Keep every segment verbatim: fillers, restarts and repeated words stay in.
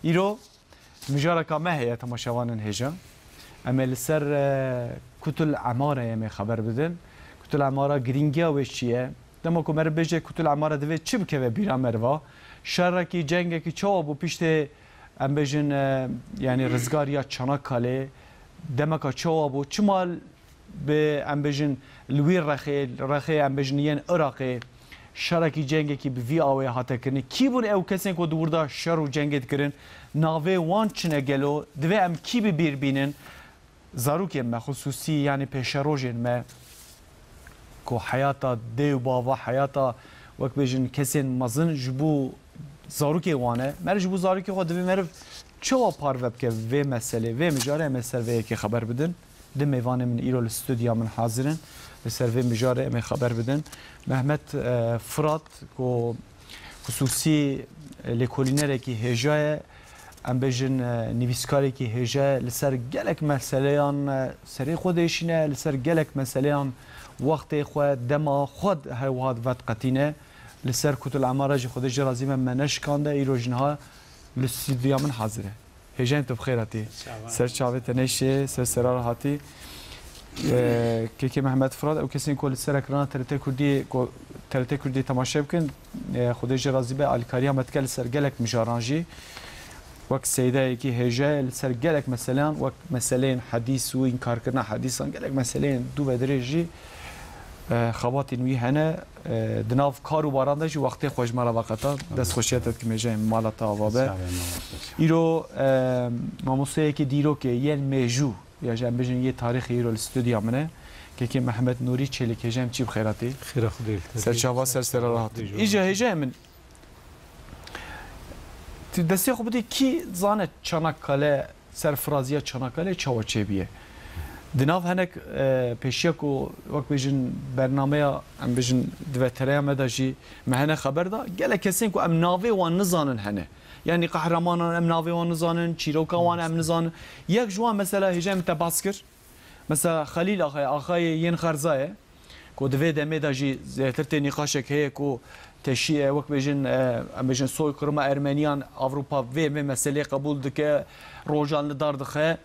Îro mijareka me heye temaşevanên hêja. Em ê li ser, e, Kutul Emare em ê xeber bidin. Kutul Emara girîngiya wê çi ye? Dema ku meriv bêje Kutul Emare divê çi bikeve bîra meriva? Şerekî, cengekî çawa bû piştê, em bêjin, e, yanî rizgariya Çanakkale? Demeka çawa bû? Çima bi, em bêjin, li wî rexê, rexê, em bêjin, yên Iraqê şerekî, cengekî bi vî awê hate kirinê? Kî bûn ew kesên ku di wir de şer û cengê dikirin? Navê wan çi ne gelo? Divê em kî bi bîr bînin? Zarokên me, xisûsî, yanî pêşerojên me ku heyata dê û bava, heyata, wek bêjin, kesên mezin ji bo zarokê wan e. Meriv ji bo zarokê xwe divê meriv çawa parve bike vê meselê, vê mijarê? Em ê ser vê yekê xeber bidin. Di mêvanê min îro li stûdya min hazir in. Li ser vê mijarê em ê xeber bidin. Mehmet, e, Firat, ku xisûsî lêkolînerekî hêja ye, em bêjin, e, nivîskarekî hêja ye, li ser gelek meseleyan, e, serê xwe diêşîne, li ser gelek meseleyan wextê xwe, dema xwe her wiha vediqetîne. Li ser Kutul Emare jî Xwedê jê razî be, me neşikande, îro jî niha li stûdya min hazir e. Hêjayên tu bi xêr hatî. Çavan. Ser çavê te nêşê, ser sera re hatî. Ee, Kekê Mehmet Firat, ew kesên ku li ser ekrana T R T Kurdî, ku T R T Kurdî temaşe bikin, ee, Xwedê jê razî be, alîkariya me dike li ser gelek mijaran jî. Wek seydayekî hêja ye, li ser gelek meseleyan, wek meseleyên hedîs û înkarkirina hedîsan, gelek meseleyên dû ve dirêj jî, e, xebatên wî hene. E, di nav kar û baran de jî wextê xwe ji me re veqeta. Dest xweşiya te dikim hêjayê min, mala te ava be. Sağ ol, mala te. Îro, e, mamosteyekê dîrokê yên mêjû, ya jî em bêjin yê tarîxê, îro li stûdya min e. Kekê Mehmet Nûrî Çêlik, hêjayê min, çî bi xêr hatî. Xêra Xwedê li te. Ser çava, ser sera re hatî. Îja hêjayê min, tu destê xwe bidî, kî zane Çanakkale, serfiraziya Çanakkale çawa çêbûye? Di nav hinek, e, pêşiya ku, wek bêjin, bernameya, em bêjin, di vetereya me de jî me hene xeber da, gelek kesên ku em navê wan nizanin hene. Yanî qehremanan em navê wan nizanin, çîroka wan em nizanin. Yek ji wan mesela hêjayê min te behs kir. Mesela Xelîl Axayê, Axayê yên Xerzayê, ku di vê demê de jî zêdetir tê nîqaşek heye ku teşî-, e, wek bêjin, e, em bêjin soykırıma Ermeniyan Ewropa vê, vê meseleyê qebûl dike, rojan li dar dixe.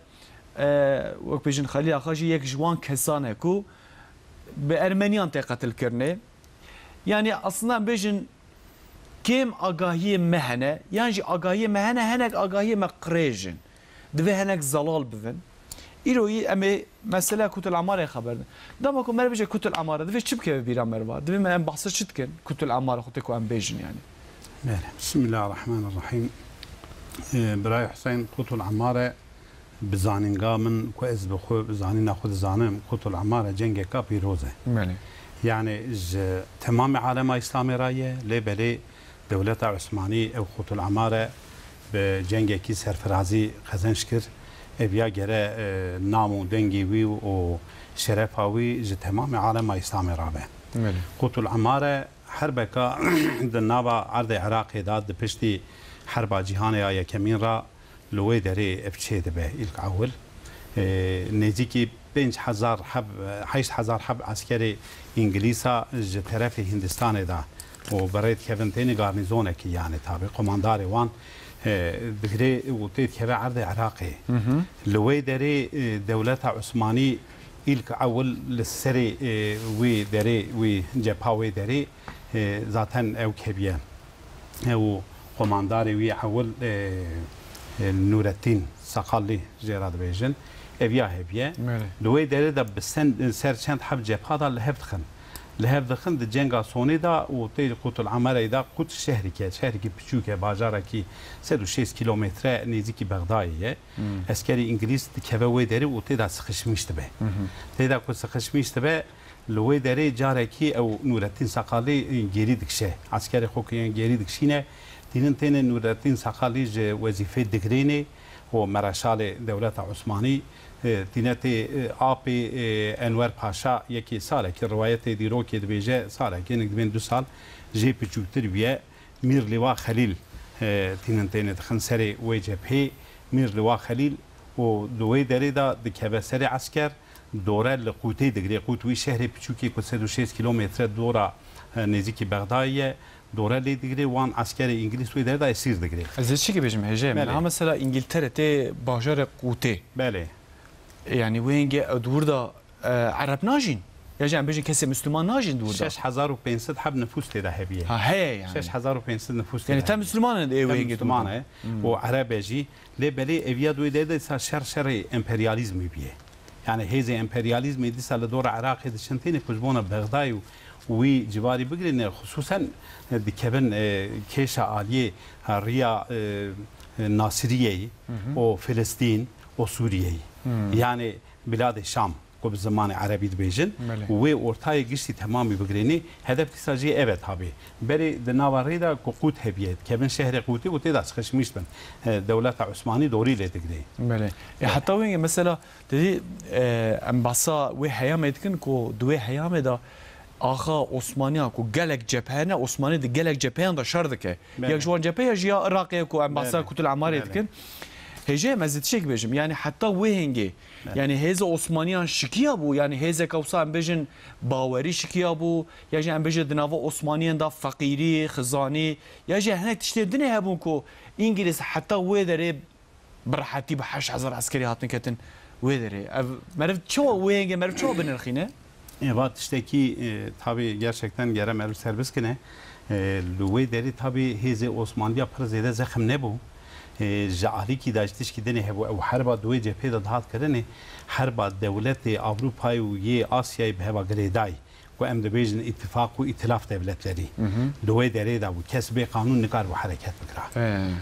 E, wek bêjin Xelîl Axa jî yek ji wan kesan e ku bi Ermeniyan tê qetilkirinê. Yanî aslında em bêjin kêm agahiyê me hene, yan jî agahiyê me hene, hinek agahiyê me qirêj in. Divê hinek zelal bibin. Îro yî em ê mesela Kutul Amarê xeber din. Dema ku meriv bêje Kutul Amare, divê çi bikeve bîra meriva? Divê me em behsa çi dikin? Kutul Amare xwe tê ku em bêjin yanî. Belê. Bismillahirrahmanirrahîm. Ee, Birayê Hüseyin, Kutul Amare bi zanînga min ku ez bi xwe, bi zanîna xwe dizanim, Kutul Amare cengeka pîroz e. Belê. Yanî ji temamê alema Îslamê re ye, lê belê dewleta Osmanî ew Kutul Amare bi cengekî serfirazî qezenc kir. Ev ya gere, e, nam û dengê wî û şerefa wî ji temamê alema Îslamê re be. Belê. Kutul Amare herbeka di nava erdê Iraqê de di piştî Herba Cîhanê ya Yekemîn re li wê derê ev çêdibe îlk ewil. Ê, nêzîkî pênc hezar heb, heşt hezar heb eskerê Îngilîsa ji terefê Hindistanê de û bi rê dikevin têne garnîzonekî, yanî tabî qomandarê wan, e, digire û tê dikeve erdê Iraqê. Hı hı. Li wê derê, e, dewleta Osmanî îlk ewil li serê, e, wî derê, wî cepha wê derê, e, zaten ew keviye. Ew qomandarê wî ewil, e, e, Nûrettîn Seqalî jê re dibêjin. Ev ya heviye. Belê. Li wê derê de bi sen-, ser çend heb cepha de li hev dixin. Li hev dixin di cenga Sonê de û tê Qutul Emerê de, Qut şehrîke, şehrîkî piçûk e, bajarekî sed û şêst kîlometre nêzîkî Bexdayê ye. Hmm. Eskerî Îngilîz dikeve wê derê û tê de sixişmîş dibe. Hı hı. Tê de ku sixişmîş dibe, li wê derê carekî ew Nûrettîn Seqalî, e, gêrî dikişe. Eskerê xwe ku yên gêrî dikişîne, tînin têne Nûrettîn Seqalî ji wezîfê digirêne û mereşalê dewleta Osmanî, e, tîne tê, e, apê, e, Enwer Paşa yekê salekî, riwayetê dîrokê dibêje salekî, hinek dibên du sal jê piçûktir bûye. Mîr Liwa Xelîl, e, tînin têne dixin serê wê cephê. Mîr Liwa Xelîl û di wê derê de dikeve serê esker, dore li Qûtê digirê. Qût wî şehrê piçûkê ku sed û şêst kîlometre dora, e, nêzîkî Bexdayê ye. dore lê digirê, wan eskerê îngilîz wê derê de esîr digirê. Ez ê çi bêjim hêjê? Belê. Niha mesela Îngiltere tê bajarê Qûtê. Belê. Yani wê hingê ew di wir de e, Ereb najîn. Ya jî em bêjin kesê Müslüman najîn di wir de. Şeş hezar û pênc sed heb nifûs tê de hebiye. Ha heye yani. Şeş hezar û pênc sed nifûs tê Yani de te hebiye. Müslüman e ê Te wê hingê di wir de. Müslüman e Hmm. û Ereb e jî. Lê belê eviya di wê derê de dîsa şer şerê emperyalîzmê biye. Yani hêzê emperyalîzmê dîsa li dora Iraqê diçin têne ku ji bona Bexdayê û wî civarî bigirîne, xisûsen dikevin e, kêşa aliyê e, riya e, e, Nasiriyeyê û Filistîn û Sûriyeyê. Yani Biladê Şam ku bi zimanê erebî dibêjin Belê. û wê ortayê giştî temamî bigirênê, hedef dîsa jê ev e tabî. Berê di nava rê de ku Qût hebiye, dikevin şehrê Qûtê û tê de sıkışmış bin. E, dewleta Osmanî dorî lê digirê. Belê. E, heta wê mesela Te dî, e, em behsa wê heyamê dikin ku di wê heyamê de axa Osmaniyan ku gelek cephe ne, Osmanî di gelek cepheyan de şer dike. Belê. Yek ji wan cepheya jî ya Iraqê ye ku em behsa Belê. Kutul Emarê Belê. dikin. Hêjê em ez ê tiştek bêjim. Yani heta wê hingê, Belê. yani hêza Osmaniyan şikiya bû, yani hêzeke wisa em bêjin bawerî şikiya bû, ya jî em bêjin di nava Osmaniyan de feqîrî, xizanî, ya jî hinek tiştê dinê hebûn ku Îngilîz heta wê derê bi rehetî bi heşt hezar eskerî hatin ketin wê derê. Ev meriv çawa wê hingê meriv çawa binirxîne? Ê, va tiştekî, e, tabî gerçekten gere meriv ser biskine. E, li wê derê tabî hêzê Osmanliya pir zêde zexm nebû. E, ji alîkî de ji tişkî dinê hebû. Ew herba di wê cephê de dihat kirinê. Herba dewletê Avrupayê û yê Asyayê bi heva girêdayî. Ku em dibêjin îtifaq û îtilaf devletlerî. Di wê derê de bû. Kes bê qanûn nikaribû hereket bikira.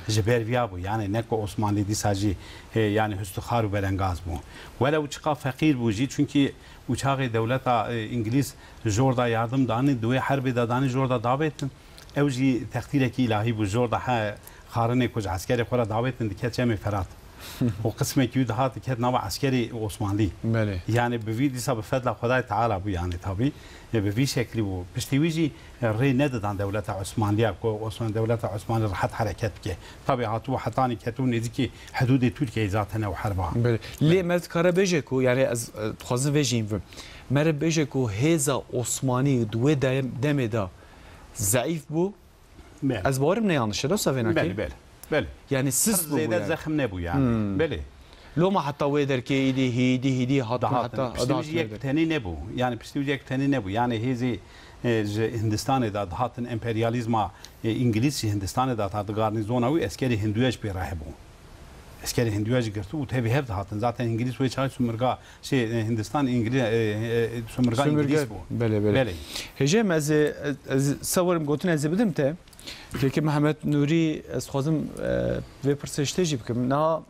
Ji ber viya bû. Yani ne ku Osmanlî dîsa jî, e, yani hustixar û belengaz bû. Welew çiqa feqîr bû jî, çunkî û çaxê dewleta, e, Îngilîz jor da yardim danî, di wê herbê de danî jor da davêtin. Ew jî textîrekî îlahî bû. Jor da he xarinê ku ji eskerê xwe re davêtin diket çemê Ferat. Û qismekî wî dihat diket nava eskerê Osmanlî. Belê. Yani bi vî dîsa bi fedla Xwedayê Teala bû yani tabî. E, bi vî şeklî bû. Piştî wî jî, e, rê nedidan dewleta Osmanliya ku Osman, dewleta Osmanlî rehet hereket bike. Tabî hatibû hetanî ketibû nêzîkî hidûdê Tirkiyeyê zaten ew herba. Belê. Lê me dikare bêje ku, yani ez, e, dixwazim vê jî bim. Mere bêje ku hêza Osmanî di wê dem-, demê de zeîf bû, Belê. Ez bawerim ne yanlış e, dosa vê nakê? Belê, belê. Belê. Yani sist bû zêde yani. Zexm nebû yani. Hmm. Belê. Loma heta wê derkê îdî hîdî hîdî hatin heta. Piştî wî jî yek bi tenê nebû. Yani piştî wî jî yek bi tenê nebû. Yani hêzê, e, ji Hindistanê de dihatin emperyalîzma, e, Îngilîz jî Hindistanê de dihat garnîzona wî eskerê Hinduya jî pê re hebû. Eskerê Hinduya jî girtibû û tevî hev dihatin. Zaten Îngilîz wê çaxê sumirga, şey, e, Hindistan Îngilîz, e, e, sumirga Îngilîz bû. Belê, belê. Belê. Hêjê em ez ê, ez, ez sewerim gotin ez ê bidim te. Kekê Mehmet Nûrî, ez dixwazim, e, vê pirsê ji te jî bikim. Niha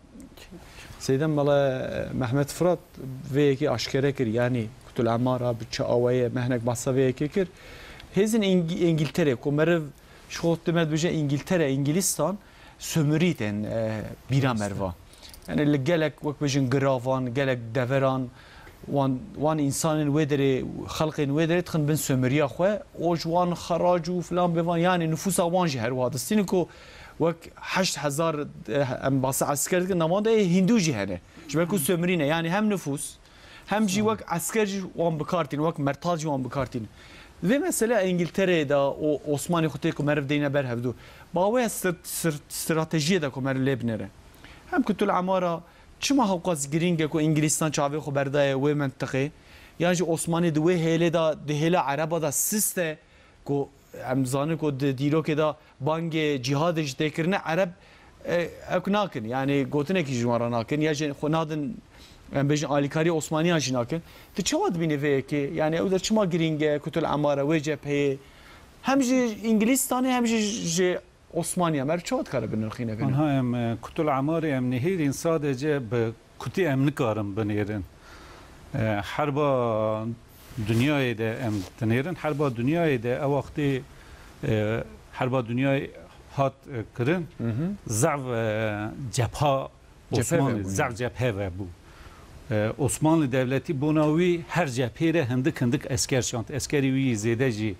Seyda Mela, e, Mehmet Firat vê yekê aşkere kir, yanî Kutul Emara bi çi awayê me hinek behsa vê yekê kir. Hêzên Îng-, Îngilterê ku meriv ji xwe dime dibêje Îngiltere, Îngilîstan, Sömürî tên, e, bîra meriva. Yani li gelek, wek bêjin, giravan, gelek deveran, wan, wan însanên wê derê, xelqên wê derê dixin bin sömürîya xwe, û ji wan xerac û filan bê van, yani nifûsa wan jî her wiha distînin ku wek heşt hezar, e, em basa esker dikin, navan de ê Hindû jî hene. Ji ber ku sömürî ne, yani hem nifûs, Hem jî wek esker jî wan bi kar tînin, wek mertal jî wan bi kar tînin. Vê meseleya Îngiltereyê de û Osmanî xwe tê ku meriv deyne ber hevdû. Bi awaya sir-, sir-, stratejiyê de ku meriv lê binêre. Hem Kutul Emara çima hewqas girîng e ku Îngilîstan çavê xwe berdaye wê mentiqê? Yan jî Osmanî di wê hêlê de, di hêla Ereba de sist e ku em zanin ku di dîrokê de bangê cîhadê jî tê kirine, Ereb, e, ew nakin. Yani gotinekî ji wan re nakin. Ya jî xwe nadin, em bêjin, alîkarî Osmaniyan jî nakin. Tu çawa dibînî vê yekê? Yani ew der çima girîng e, Kutul Emare, wê cepheyê? Hem ji Îngilîstanê hem jî ji Osmaniya. Meriv çawa dikare binirxîne vê? Anha em, e, Kutul Emarê em nihêrîn sadece bi kutî em nikarin binêrin. E, herba dinyayê de em dinêrin. Herba dinyayê de ew wextê, e, herba dinyayê hat, e, kirin. Hı hı. Zaf, e, cepha Cephe Osmanlı, vebû, zaf yani. Cephe vebû. E, Osmanlı Devleti bona wî her cephê re hindik hindik esker şand. Eskerî wî zêde jî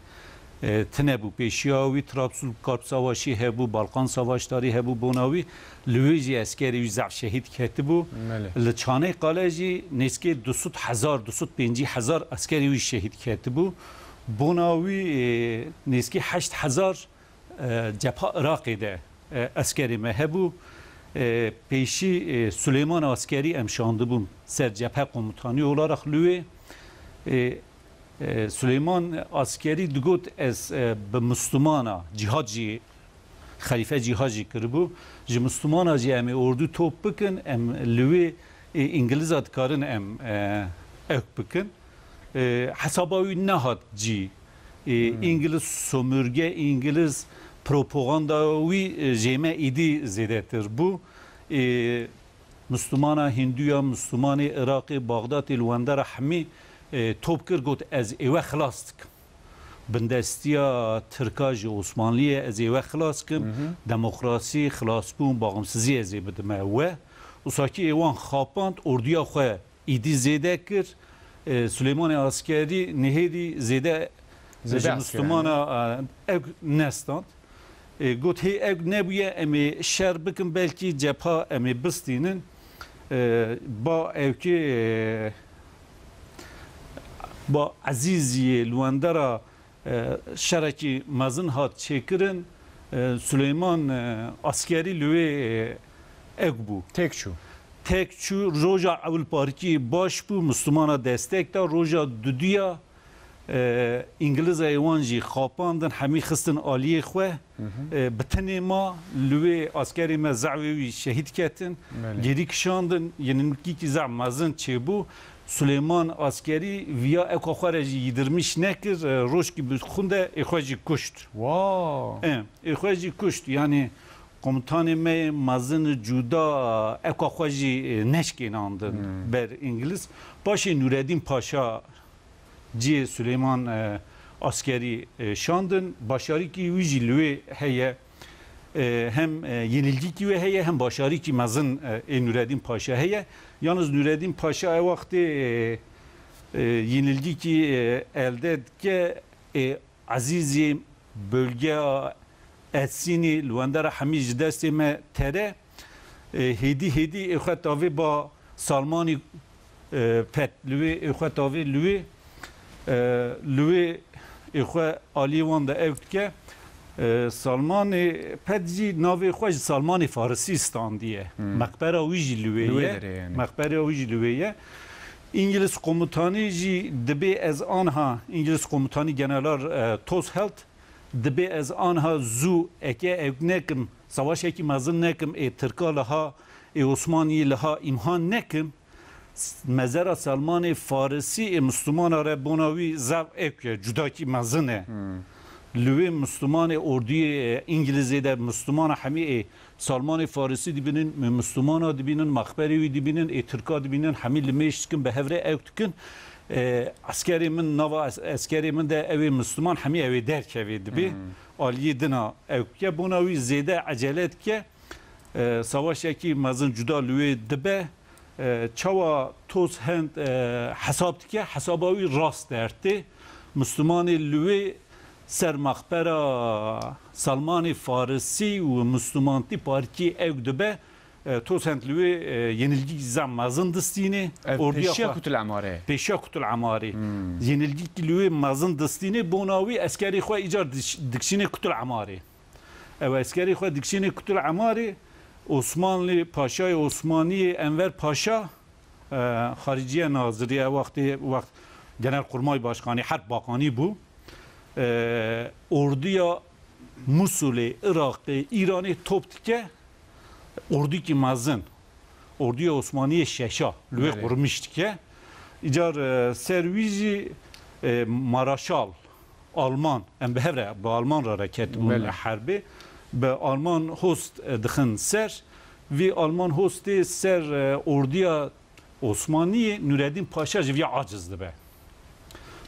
e, tine bû. Pêşiya wî Trabzon Karp Savaşî hebû, Balkan Savaşdarî hebû, bona wî li wê jî eskerê wî zaf şehîd ketibû. Belê. Li Çaneyqale jî nêzkê du sed hezar, du sed pêncî hezar eskerê wî şehîd ketibû. Bona wî, e, nêzkê heşt hezar E, cepha Iraqê de, e, eskerê me hebû. E, pêşî, e, Suleyman Askerî em şandibûn ser cephe komutanî olarak li wê. E, e, Suleyman Askerî digot, ez, e, bi Muslimana cîhad jî, xelîfe cîhad jî kiribû. Ji Muslimana jî em ê ordû top bikin, em li wê, e, Îngiliza dikarin em, e, ewk bikin. E, hesaba wî nehat cî. E, Hmm. Îngiliz somurge, Îngiliz propaganda wî, e, jê me êdî zêdetir bû. E, Muslimana Hindû ya, Muslimanê Iraqê, Baxdadê li wendera hemî, e, top kir, got, ez ê we xilas dikim. Bindestiya Tirka ji Osmanliyê ez ê we xilas kim, Mhm. demokrasî, xilasbûn, baximsizî ez ê bidime we. Usakî ê wan xapand, ordiya xwe îdî zêde kir. E, Suleymanê Askerî nihêdî zêde Zêde ji asker Muslimana, e, ew nestand. E, got, hê ew nebûye, em ê şer bikin, belkî cepha em ê bistînin. E, ba ewkê, e, ba Ezîziyê li wendera, e, şerekî mezin hat çêkirin. E, Suleyman, e, Askerî li wê, e, ew bû. Têk çû. Têk çû, roja ewil parkî baş bû, Muslimana destek da, roja dudiya, e, Îngilizayê wan jî xapandin, hemî xistin aliyê xwe. Mhm. E, bi tenê ma, li wê askerê me zehwê wî şehîd ketin, Belê. Gêrî kişandin, yenilgîkî zehf mezin çêbû. Suleyman Askerî viya ewka xwe re jî yîdirmîş nekir, e, rojkî bi xwin de ê xwe jî kuşt. Wow. E, ê xwe jî kuşt. Yanî komutanê me yê mezin cuda ewka xwe jî, e, neşkênandin Hmm. ber Îngiliz. Paşê Nûreddîn Paşa cihê Suleyman, e, Askerî, e, şandin. Başarîkî wî jî li wê heye. E, hem, e, yenilgîkî wê heye, hem başarîkî mezin, e, ê Nûreddîn Paşa heye. Yalnız Nûreddîn Paşa ew wextê, e, e, yenilgîkî, e, elde dike, e, Ezîzî, bölgeya Etsînî li wendera hemî ji destê me tere. E, hêdî hêdî ê xwe tavê ba Salmanî, e, pet li wê, ê xwe tavê li wê, e, li wê ê xwe aliyê wan de ew dike. E, Salmanê pet jî navê xwe ji Salmanê Farisî standiye. Hmm. Meqbera wî jî li wê Li wê ye. derê yani. Meqbera wî jî li wê ye. Îngiliz komutanî jî dibê ez anha, Îngiliz komutanî General, e, Tothelt, dibê ez anha zû eke ew nekim, savaşekî mezin nekim, ê Tirka liha, ê Osmaniyê liha îmha nekim, mezera Salmanê Farisî ê Muslimana re bona wî zaf ewk e, cudakî mezin e. Hmm. Li wê Muslimanê ordiyê, e, Îngilizê de Muslimana hemî ê Salmanê Farisî dibînin, Muslimana dibînin, mexberê wî dibînin, ê Tirka dibînin, hemî li mêj dikin, bi hev re ewk dikin. E, eskerê min, nava es-, eskerê min de ew ê Musliman hemî ew ê derkevê dibê. Hmm. Aliyê dina ewk dike, bona wî zêde ecele dike. E, savaşekî mezin cuda li wê dibe. E, çawa Tothent, e, hesab dike, hesaba wî rast dertê. Muslimanê li wê ser mexbera Salmanê Farisî û Muslimantî parkî ew dibe. E, Tothent li wê, e, yenilgî zam mezin distînê. Ev Ordiya pêşiya xwe Kutul Emarê. Pêşiya Kutul Emarê. Hmm. Yenilgî li wê mezin distînê, bona wî eskerê xwe îcar diş-, dikişînê Kutul Emarê. Ew eskerê xwe dikişînê Kutul Emarê, Osmanlî, Paşayê Osmaniyê Enver Paşa, e, Xariciye Nazirî, ew wextê, wext Genelkurmay Başkanî, Herb Bakanî bû. E, ordiya Musulê, Iraqê, Îranê top dike, ordîkî mezin, ordiya Osmaniyê şeşa, li wê Belê. qurmiş dike. Îcar, e, ser wî jî, e, Maraşal, Alman, em bi hev re, bi Alman re re ketibûn Belê. herbê. Bi Alman Host, e, dixin ser. Vî Alman Hostê ser, e, ordiya Osmaniyê Nûreddîn Paşa ji vî aciz dibe.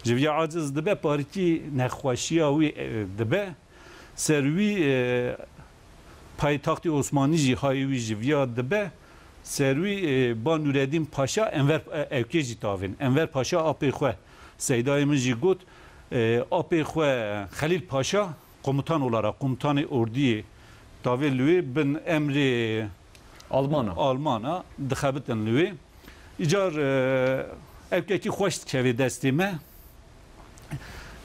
Ji vî aciz dibe, parîkî nexweşiya wî, e, dibe. Ser wî, e, paytaxtê Osmanî jî hayê wî ji viya dibe. Ser wî, e, ba Nûreddîn Paşa Enver, e, Ewkê jî tavên. Enver Paşa apê xwe, Seydayê min jî got, e, apê xwe Xelîl Paşa komutan olarak, komutanê ordiyê tavê li wê bin emrê Almana. Almana dixebitin li wê. Îcar, e, ewkekî xweş dikeve destê me.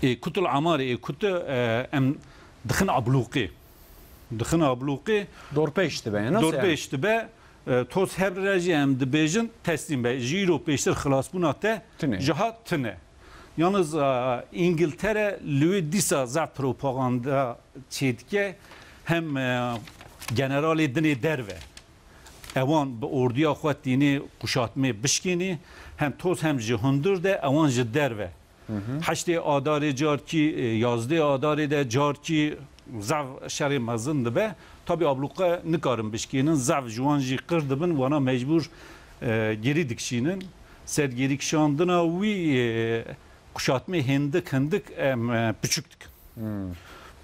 Ê Kutul Emarê, ê Kutu, e, em dixin ablûqê. Dixin ablûqê. Dorpêç dibe, nasıl yani? Dorpêç dibe. E, toz hebr re jî em dibêjin, teslîm be. Ji îro pêştir xilasbûna te Tune. Ji hat tune. Yalnız, e, İngiltere li wê dîsa zaf propaganda çêdike, hem, e, generalê dinê derve. Ewan bi ordiya xwe tînê kuşatmê bişkênî, hem toz hem ji hundir de ewan ji derve. Hı hı. Heştê Adarê carkî, e, yazdê Adarê de carkî zaf şerê mezin dibe. Tabî ablûqe nikarin bişkênin, zaf ji wan jî qir dibin, wana mecbûr, e, gêrî dikişînin. Ser gêrî kişandina wî, e, kuşatmê hindik hindik em, e, piçûk dikin. Hmm.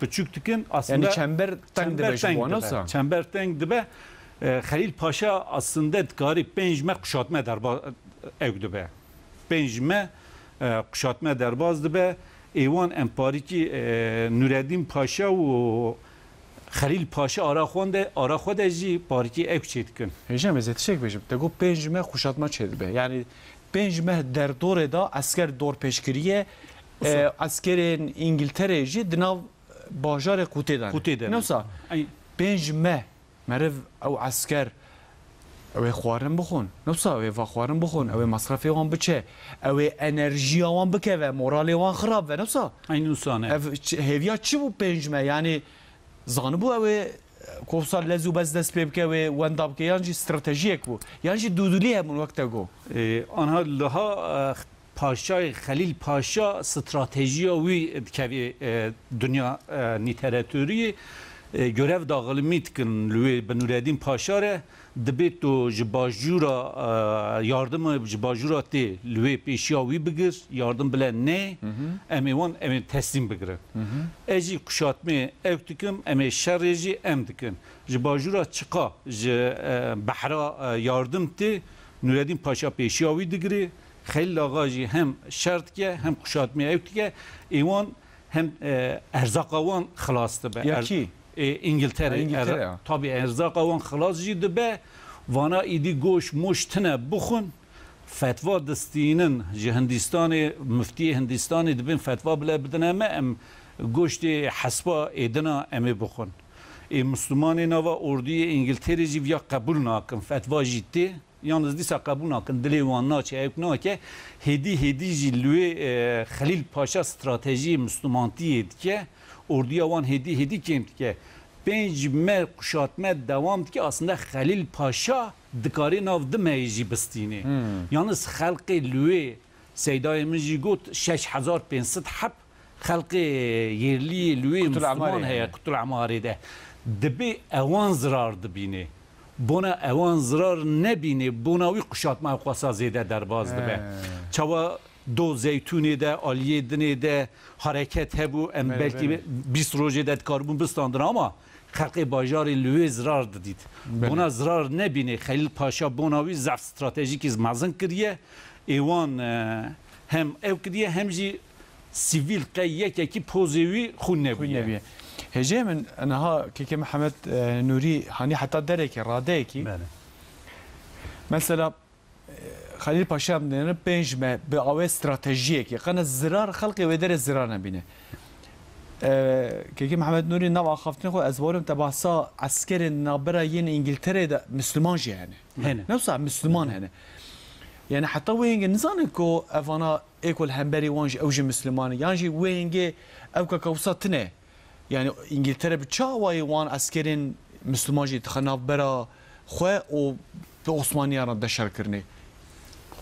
Piçûk dikin, aslında Yani çember teng dibe ji wan, dibe. Çember teng dibe. E, Xelîl Paşa aslında dikarî pênc me kuşatme derba-, ew dibe. Pênc me, e, kuşatme derbaz dibe. Êwan em parîkî, e, Nureddin Paşa û Xelîl Paşa ara xwe de, ara xwe de jî parîkî ew çê dikin. Hêja me, ez ê tiştek bêjim. Te got pênc meh kuşatma çêdibe. Yani pênc meh derdorê de esker dorpêç kiriye. Wisa. E, eskerên Îngilterê jî di nav bajarê qûtê de ne. Qûtê de ne. Newsa, Ey. Pênc meh meriv ew esker ew ê xwarin bixwin. Newsa ew ê va xwarin bixwin, ew ê masrafê wan biçe, ew ê enerjiya wan bikeve, moralê wan xirab ve. Newsa Eyn wisa ne. Ev çi, hêviya çi bû pênc meh? Yani zanibû ew ê, e, ku wisa lez û bez dest pê bike, wê wenda bike, yan jî stratejiyek bû, yan jî dûdûlî hebûn wek te got. E, anha liha, e, Paşayê Xelîl Paşa stratejiya wî dikevê, e, dinya, e, nîteretoriyê, e, görev daxilmî dikin li wê bi Nureddin Paşa re. Dibê tu ji bajûra, e, yardim ji bajûra tê li wê pêşiya wî bigir, yardim bile nê, Hı hı. em ê wan, em ê teslîm bigirin. Hı hı. Ez jî kuşatmê ew dikim, em ê şerê jî em dikin. Ji bajûra çiqa ji, e, behra, e, yardim tê, Nureddin Paşa pêşiya wî digirê, Xelîl Axa jî hem şer dike, hem kuşatmê ew dike. Ê wan hem, e, erzaqa wan xilas dibe. Ya Er-, kî? Ê, Îngiltere. Ha, Îngiltere, Er-, ya. Tabî erzaqa wan xilas jî dibe. Vana îdî goş moş tine bixwin. Fetva distînin ji Hindistanê, muftiyê Hindistanê dibin fetva bile bidine me, em goştê hespa êdina em ê bixwin. Ê Mislimanê nava ordiyê Îngilterê jî viya qebûl nakin. Fetva jî tê. Yalnız dîsa qebûl nakin, dilê wan naçe, ewk nake. Hêdî hêdî jî li wê, e, Xelîl Paşa stratejiyê Mislimantiyê dike. Ordiya wan hêdî hêdî kêm dike. Pênc meh kuşatme dewam dike. Aslında Xelîl Paşa dikarê nav di mehê jî bistînê. Hmm. Yalnız xelqê li wê, Seydayê min jî got, şeş hezar pênc sed heb xelqê yerliyê li wê Kutul Misliman Emarê heye, yani. Kutul Emarê de. Dibê ewan zirar dibînê. Bona ewan zirar nebînê, bona wî kuşatma xwesa zêde derbaz dibe. He. Çawa do Zeytûnê de, aliyê dinê de hareket hebû, em Belê, belkî belê. bîst rojê de dikaribûn bistandin ama xelqê bajarê li wê zirar didît. Belê. Bona zirar nebînê, Xelîl Paşa bona wî zaf stratejîkî mezin kiriye. Ê wan, e, hem ew kiriye hem jî sivîl qey yekekî pozê wî xwîn Xwîn nebûye. nebûye. Hêjê min niha kekê Mihemed, e, Nûrî hanî heta derekê, radeyekî. Belê. Mesela, e, Xelîl Paşa em dinêrin pênc me bi awê stratejiyekê. Qene zirar, xelqê wê derê zirar nebîne. E, kekê Mihemed Nûrî nav axaftinê xwe ez bawerim te bahsa eskerên nabera yên Îngilterê de Misliman jî hene. Hene. Ne wisa Misliman hene. Yani heta wê hingê nizanin ku evana ê ku li hemberî wan jî ew jî Misliman e. Yan jî wê hingê ew kaka wisa tine. Yani Îngiltere bi çi awayî wan eskerên Misliman jî dixe navbera xwe û bi Osmaniyan re deşer kirinê?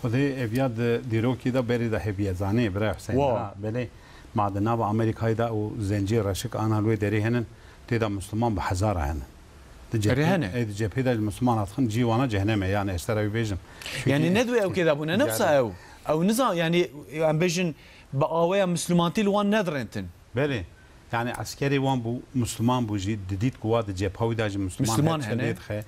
Xwedê ev ya di dîrokî de berî de hebiye zanê, bira Huseyîn. Wa. Ha, belê, ma di nava Amerîkayê de û zenciyê reşik ana li wê derê henin, tê de Misliman bi hezara henin. Di cephê, Erê hene. Ê, di cephê de ji Misliman hatixin cî wana ceheneme, yani ez te re wî bêjim. Çünkü Yani ne duyê ew kê de bûne, ne wisa Geldi. ew. Ew nizan, yani em bêjin bi aweya Mislimantî li wan nedirentin. Belê. Yani eskerê wan bû, Misliman bû jî, didît ku wa di cepha wî de ji Misliman Misliman her çendê hene. dixe.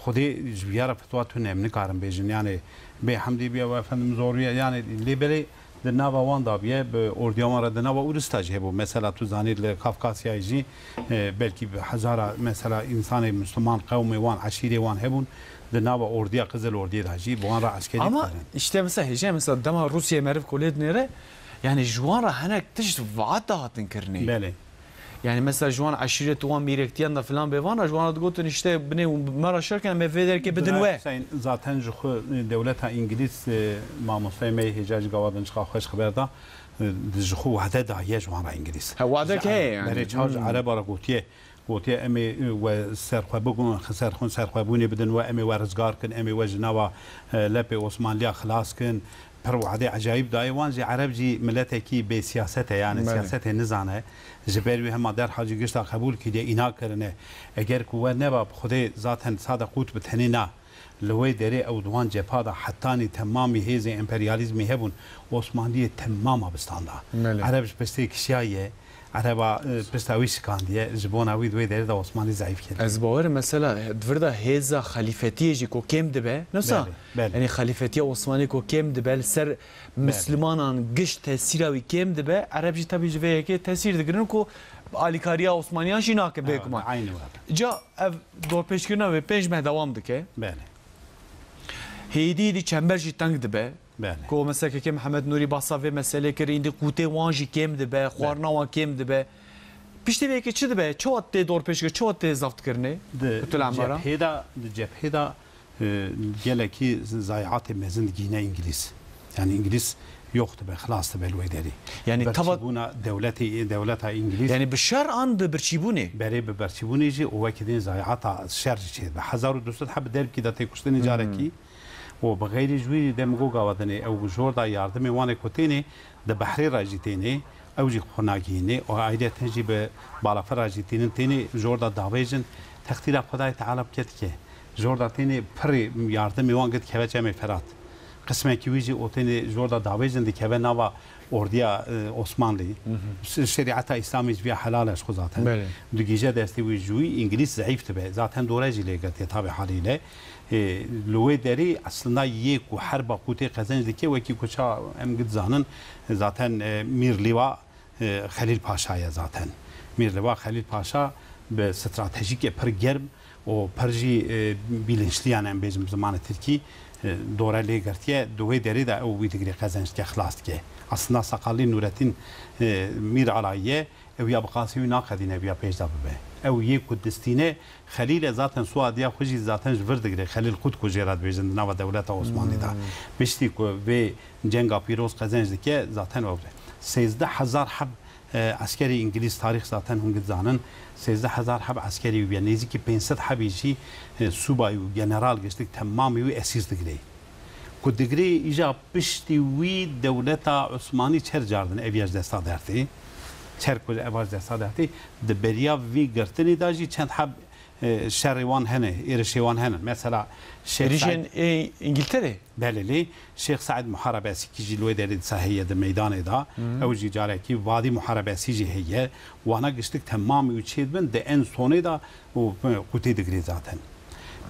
Xwedê ji vîya re fetwa tune em nikarin bêjin. Yani bê hemdî biya we efendim zor wiya. Yani lê belê di nava wan da biye, bi ordiya wan re di nava Urista jî hebû. Mesela tu zanî li Kafkasyayê jî, e, belkî bi hezara mesela însanê Misliman, qewmê wan, eşîrê wan hebûn. Di nava ordiya Qizil Ordiyê de jî bi wan re eskerî Ama dikarin. işte mesela hêjê mesela dema Rûsiyê meriv kolê dinêre, yani ji wan re hinek tişt vaat de hatin kirinê. Belê. Yani mesela ji wan eşîret û wan mîrektiyan de filan bê vana, ji wana digotin işte binê û me re şer kin, em ê vê derkê bidin we. Hüseyin, zaten ji xwe dewleta Îngilîz, e, mamostayê me yê hêja ji gava din çiqa xweş xeber da, e, ji xwe wade daye ji wan re Îngilîz. Ha, wade Ji ke Ereb-, yani? Berê çav ji Hmm. Ereba re gotiye, gotiye em ê, e, we serxwe bigun, serxwe, serxwebûnê bidin we, em ê we rizgar kin, em ê we ji nava, e, lepê Osmanliya xilas kin. Pir wade ecayîb dayê wan jî. Ereb jî miletekî bê siyaset e, yani Belê. Siyasetê nizane. Ji ber wî hema derha jî gişta qebûl kiriye, îna kirine. Eger ku we neba, bi Xwedê zaten sade qût bi tenê na. Li wê derê ew di wan cepha de hetanî temamî hêzên emperyalîzmê hebûn, Osmanliyê temama bistanda. Belê. Ereb ji piştê kişiyaye, Ereba, e, pişta wî şikandiye, ji bona wî di wê derê de Osmanlî zeîf kiriye. Ez bawer im, mesela, di vir de hêza xelîfetiyê jî ku kêm dibe, nesa? Belê, belê. Yani xelîfetiya Osmanî ku kêm dibe, li ser Mislimanan giş tesîra wî kêm dibe, Ereb jî tebî ji vê yekê tesîr digirin ku alîkariya Osmaniyan jî nake bêguman. Eynî were. Ca ev dorpêçkirina wê pênc meh dewam dike. Belê. Hêdî hêdî çember jî teng dibe. Belê. Ku mesela Kekê Mihemed Nûrî bahsa vê meselê kir, îndî qûtê wan jî kêm dibe, xwarina wan kêm dibe. Piştî vê yekê çi dibe? Çawa tê dorpêçkir, çawa tê zeft kirinê? Di Qutulê Emara? cephê de, di cephê de, e, gelekî zayiatê mezin digihîne Îngilîz. Yani Îngilîz yox dibe, xilas dibe li wê derî. Yani tava Berçîbûna dewletê, dewleta Îngilîz. Yani bi şer an bi birçîbûnê? Berê bi birçîbûnê jî û wekî din zayiata şer jî çêdibe. Hezar û du sed heb derbkî de tê kuştinê Hmm. carekî. Û bi xeyrî ji wî de min got gava dinê ew jor da yardimê wan ê ku tênê, di behrê re jî tênê, ew jî xwe nagihînê û ayriyeten jî bi balafir re jî tînin tênê, jor da davêjin, textîra Xwedayê Teala bike dike. Jor da tênê pirê yardimê wan gid keve çemê Ferat. Qismekî wî jî o tênê jor da davêjin dikeve nava ordiya, e, Osmanlî. Hı hı. Ş-, şerîeta Îslamî ji vîya helal e ji xwe zaten. Belê. Digihîje destê wî ji wî Îngilîz zeîf dibe. Zaten dore jî lê girtiye tabî halîle. Ê, li wê derî eslında yê ku herba qûtê qezenc dike, wekî ku ça em gid zanin, zaten, e, Mîr Lîwa, e, Xelîl Paşa ye zaten. Mîr Lîwa Xelîl Paşa bi stratejîkê pir germ û pir jî, e, bilinçli, yani em bêjin bi zimanê tirkî, e, dore lê girtiye, di wê derê de ew wî digirê qezenc dike, xilas dike. Aslında Saqalî Nûretîn, e, Mîr Alayî ye, ew ya bi qasî wî naqedîne ew ya pêş de bibe. Ew yê ku distîne, Xelîl e zaten suadiya xwe jî zaten ji vir digire. Xelîl Qut ku jê re dibêjin di nava dewleta Osmanlî de. Hmm. Piştî ku vê cenga pîroz qezenc dike, zaten ew bide. Sêzdeh hezar heb, e, eskerî Îngilîz, tarîx zaten hûn dizanin. Sêzdeh hezar heb eskerî wî ye. Nêzîkî pênc sed hebî jî, e, subay û general giştik temamî wî esîr digire. Ku digirê îja piştî wî dewleta Osmanî çer cardin ev ya ji desta dertê. Çer ku ev ya ji desta dertê, di beriya vî girtinê de jî çend heb, e, şerê wan hene, êrişê wan hene. Mesela Şêx Êrişên Seîd ê Îngilterê? Belê lê, Şêx Seîd Muharebesî ki jî li wê derê disa heye di meydanê de. Hı hı. Ew jî carekî Vadî Muharebesî jî heye. Wana giştik temamî û çêdibin di en sonê de û, e, qûtê digirê zaten.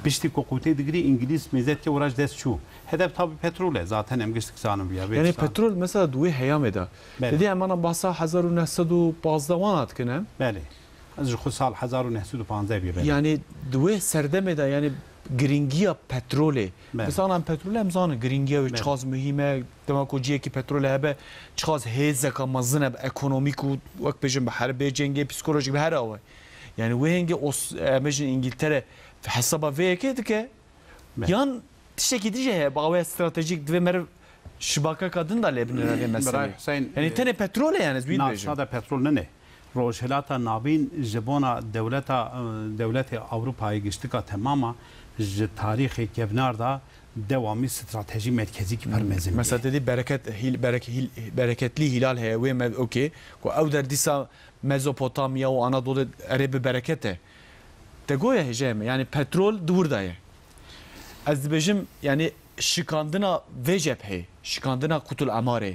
Piştî ku qûtê digirî, Îngilîz mêzetke û raş dest çû. Hedef tabi petrol e. Zaten em giştik zanin viya vê Yani tiştan. Petrol mesela di wê heyamê de. Belê. Didî em ana bahsa hezar û neh sed û pazdeh wan dikin em. Belê. Ez ji xwe sal hezar û neh sed û panzdeh bî belê. Yani di wê serdemê de yani girîngiya petrolê. Belê. Mesela em petrol em zanin girîngiya wê Belê. Çiqas muhîm e. Dema ku cihekî petrolê hebe çiqas hêzeka mezin e bi ekonomîk û wek bêjin bi herbê cengê psikolojîk bi her awe. Yani wê hengê os-, em bêjin Îngiltere hesaba vê yekê dike. Be. Yan tiştekî dî jî heye, bi aweya stratejîk divê meriv şibakeka din de lê binêre vê meselê. Birayê Hüseyin, Yani e, tenê petrol e yani, ez wî na dibêjim. Sade petrol nine. Rojhilata Navîn ji bona dewleta, e, dewletê Ewropayê giştika temama ji tarîxê kevnar de dewamî stratejî merkezîkî pir Hmm. mezin bûye. Mesela te dî bereket, hîl-, berek-, hîl-, bereketlî hîlal heye, wê me, okey. Ku ew der dîsa Mezopotamya û Anadolê erê bi bereket e. Te goye hêjayê me, yani petrol di wir de ye. Ez dibêjim, yani şikandina vê cephê, şikandina Qutul Emarê,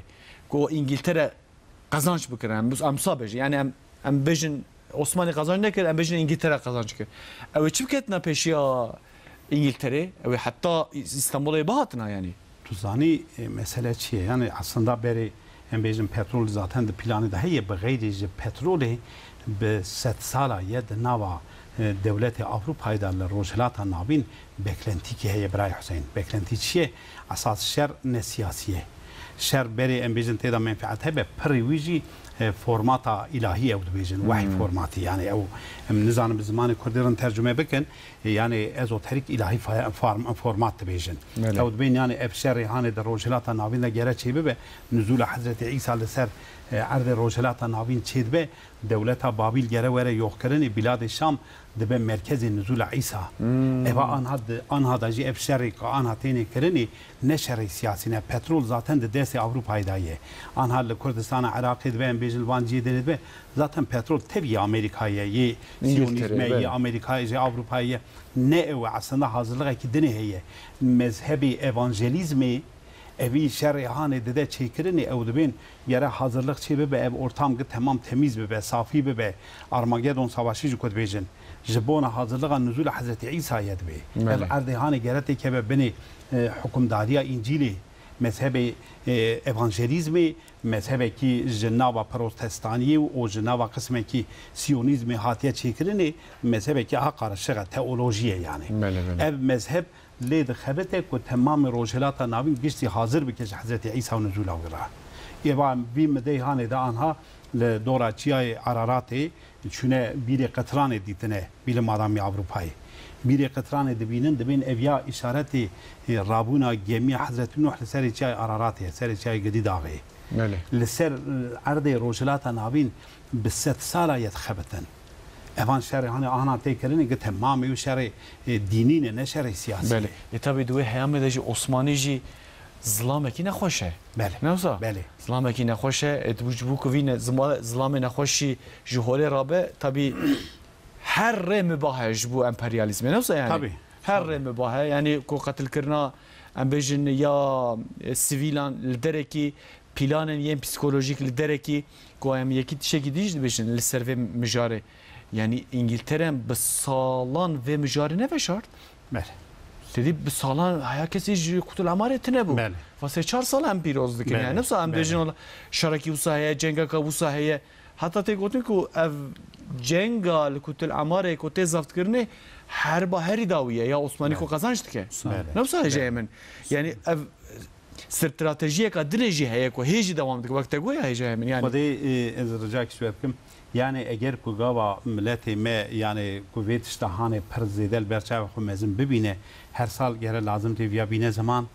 ku Îngiltere qezanç bikire, em, em sa bêjin, yani em, em bêjin Osmanî qezanç nekir, em bêjin Îngiltere qezanç kir. Ew ê çi biketina pêşiya Îngilterê? Ew ê heta Îstanbulê bihatina yani. Tu zanî, e, mesele çi ye? Yani aslında berê em bêjin petrol zaten di planê de heye, bi xeyrî ji petrolê bi sedsala ye di nava, e, dewletê Ewropayê de li Rojhilata Navîn beklentîkî heye birayê Huseyîn. Beklentî çi ye? Esas şer ne siyasî ye. Şer berê em bêjin tê de menfeet hebe, pirî wî jî, e, formata îlahî ew dibêjin, wehî formatî, yani ew, em nizanin bi zimanê kurdî rin tercume bikin, e, yani ezoterik îlahî fa-, farm-, format dibêjin. Belê. Ew dibên yani ev şerê hanê di Rojhilata Navîn de gere çêbibe, nuzûla Hezretî Îsa li ser, e, erdê Rojhilata Navîn çêdibe, dewleta Babîl gere were yoxkirinê, Bîladê Şam dibe merkezê nuzûla Îsa. Eva anha di, anha da jî ev şerê ku anha têne kirinê, ne şerê siyasî ne. Petrol zaten di destê Ewropayê de ye. Anha li Kurdistana Iraqê dibe, em bêjin li van cihê dinê dibe, zaten petrol tevî yê Amerîkayê ye, yê Siyonîzmê ye, yê Amerîkayê, jê Ewropayê ye. Ne ew e, aslında hazirlixekî dinê heye. Mezhebê evanjelîzmê, evî şerê hanê dide çêkirinê, ew dibên gere hazirlix çê bibe, ev ortam gi temam temîz bibe, safî bibe. Armagedon savaşî ji ku dibêjin. Ji bona hazirlixa nuzûla Hezretî Îsayê dibê. Ev erdê hanê gere têkeve binê, e, hukimdariya Încîlê, mezhebê, e, evanjelîzmê, mezhebekî ji nava protestaniyê û ji nava qismekî siyonîzmê hatiye çêkirinê, mezhebekî a qarişiq e, teolojî ye yani. Belê, belê. Ev mezheb lê dixebite ku temamê Rojhilata Navîn giştî hazir bike ji Hezretî Îsa û nuzûla wî re. Êva vî mideyê hanê de anha li dora çiyayê Araratê çûne bîrê qetranê dîtine, bîrê madamê Ewropayê. Bîrê qetranê dibînin, dibên ev ya îşaretê, e, rabûna gemiya Hezretî Nuh li serê çiyayê Araratê ye, serê çiyayê Gidî Daxê. Belê. Li ser, e, erdê Rojhilata Navîn bi sed sala ye dixebitin. Evan şerê hanê ahna tê kirinê, gi temamê wî şerê, e, dînî ne, ne şerê siyasî. Belê. E, tabî di wê heyamê de jî Osmanî jî zilamekî nexweş e. Belê. Ne wisa? Belê. Zilamekî nexweş e. E, ji bo ku vî ne-, zima-, zilamê nexweş jî ji holê rabe, tabî her rê mibah e ji bo emperyalîzmê. Ne wisa yani? Tabî. Her rê mibah e. Yani ku qetilkirina, em bêjin, ya, e, sivîlan li derekî, planên yên psîkolojîk li derekî, ku em yekî tiştekî dî jî dibêjin li ser vê mijarê. Yanî Îngiltere bi salan vê mijarê neveşart. Belê. Tedî bi salan heya kesî ji Qutul Emarê tune bû. Belê. Va sê çar sal em pîroz dikin. Belê. Yani, ne wisa em dibêjin, belê, wala şerekî wisa heye, cengeka wisa heye. Heta tê gotin ku ev cenga li Qutul Emarê ku tê zeft kirinê, herba herî dawî ye, ya Osmanî ku qezenc dike. Belê. Ne wisa hêjayê min. Yani ev stratejiyeka din jî heye ku hê jî dewam dike. Wek te got ya hêjayê min. Yani. Xwedê, e, ez ricayek ji we bikim. Yani eger ku gava miletê me, yani ku vê tişta hanê pir zêde li ber çavê xwe mezin bibîne, her sal gere lazim tê viya bîne ziman,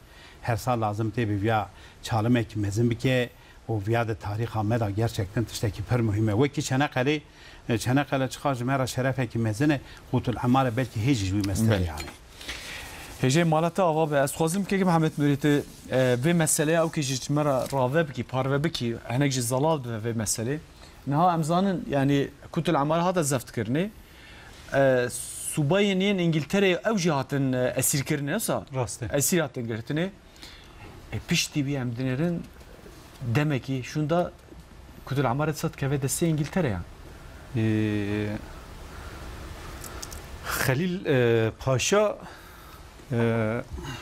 her sal lazim tê bi viya çalimekî mezin bike û viya di tarîxa me de gerçekten tiştekî pir muhîm e. Wekî Çeneqelê, e, Çeneqele çiqa ji me re şerefekî mezin e, Qutul Emare belkî hê jî ji wî mestir e yani. Hêjê mala te ava be. Ez xwazim kek Mihemed Nûrî tu, e, vê meseleya ew kê jî ji me re rave bikî, parve bikî, hinek jî zelal bibe vê meselê. Niha em zanin, yani Kutul Amar hate zeft kirinê. E, subayên yên Îngiltereyê ew jî hatin, e, esîr kirinê, wisa? Rast e. Esîr hatin girtinê. E, piştî wî em dinêrin demekî şûnda Kutul Amar disa dikeve destê Îngiltereyan. E, Xelîl, e, Paşa, e,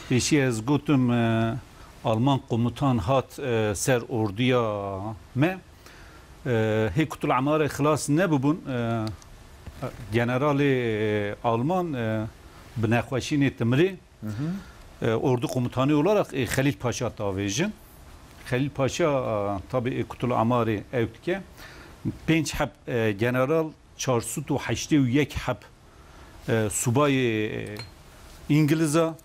pêşî ez gotim, e, Alman komutan hat, e, ser orduya me. E, hê Kutul Amarê xilas nebibûn, e, generalê, e, Alman, e, bi nexweşînê timrê, e, ordu komutanı olarak, e, Xelîl Paşa davêjin. Xelîl Paşa, e, tabi, e, Kutul Amarê ew dike. Pênc heb, e, general, çar sed û heştê û yek heb, e, subayê, e, Îngiliza,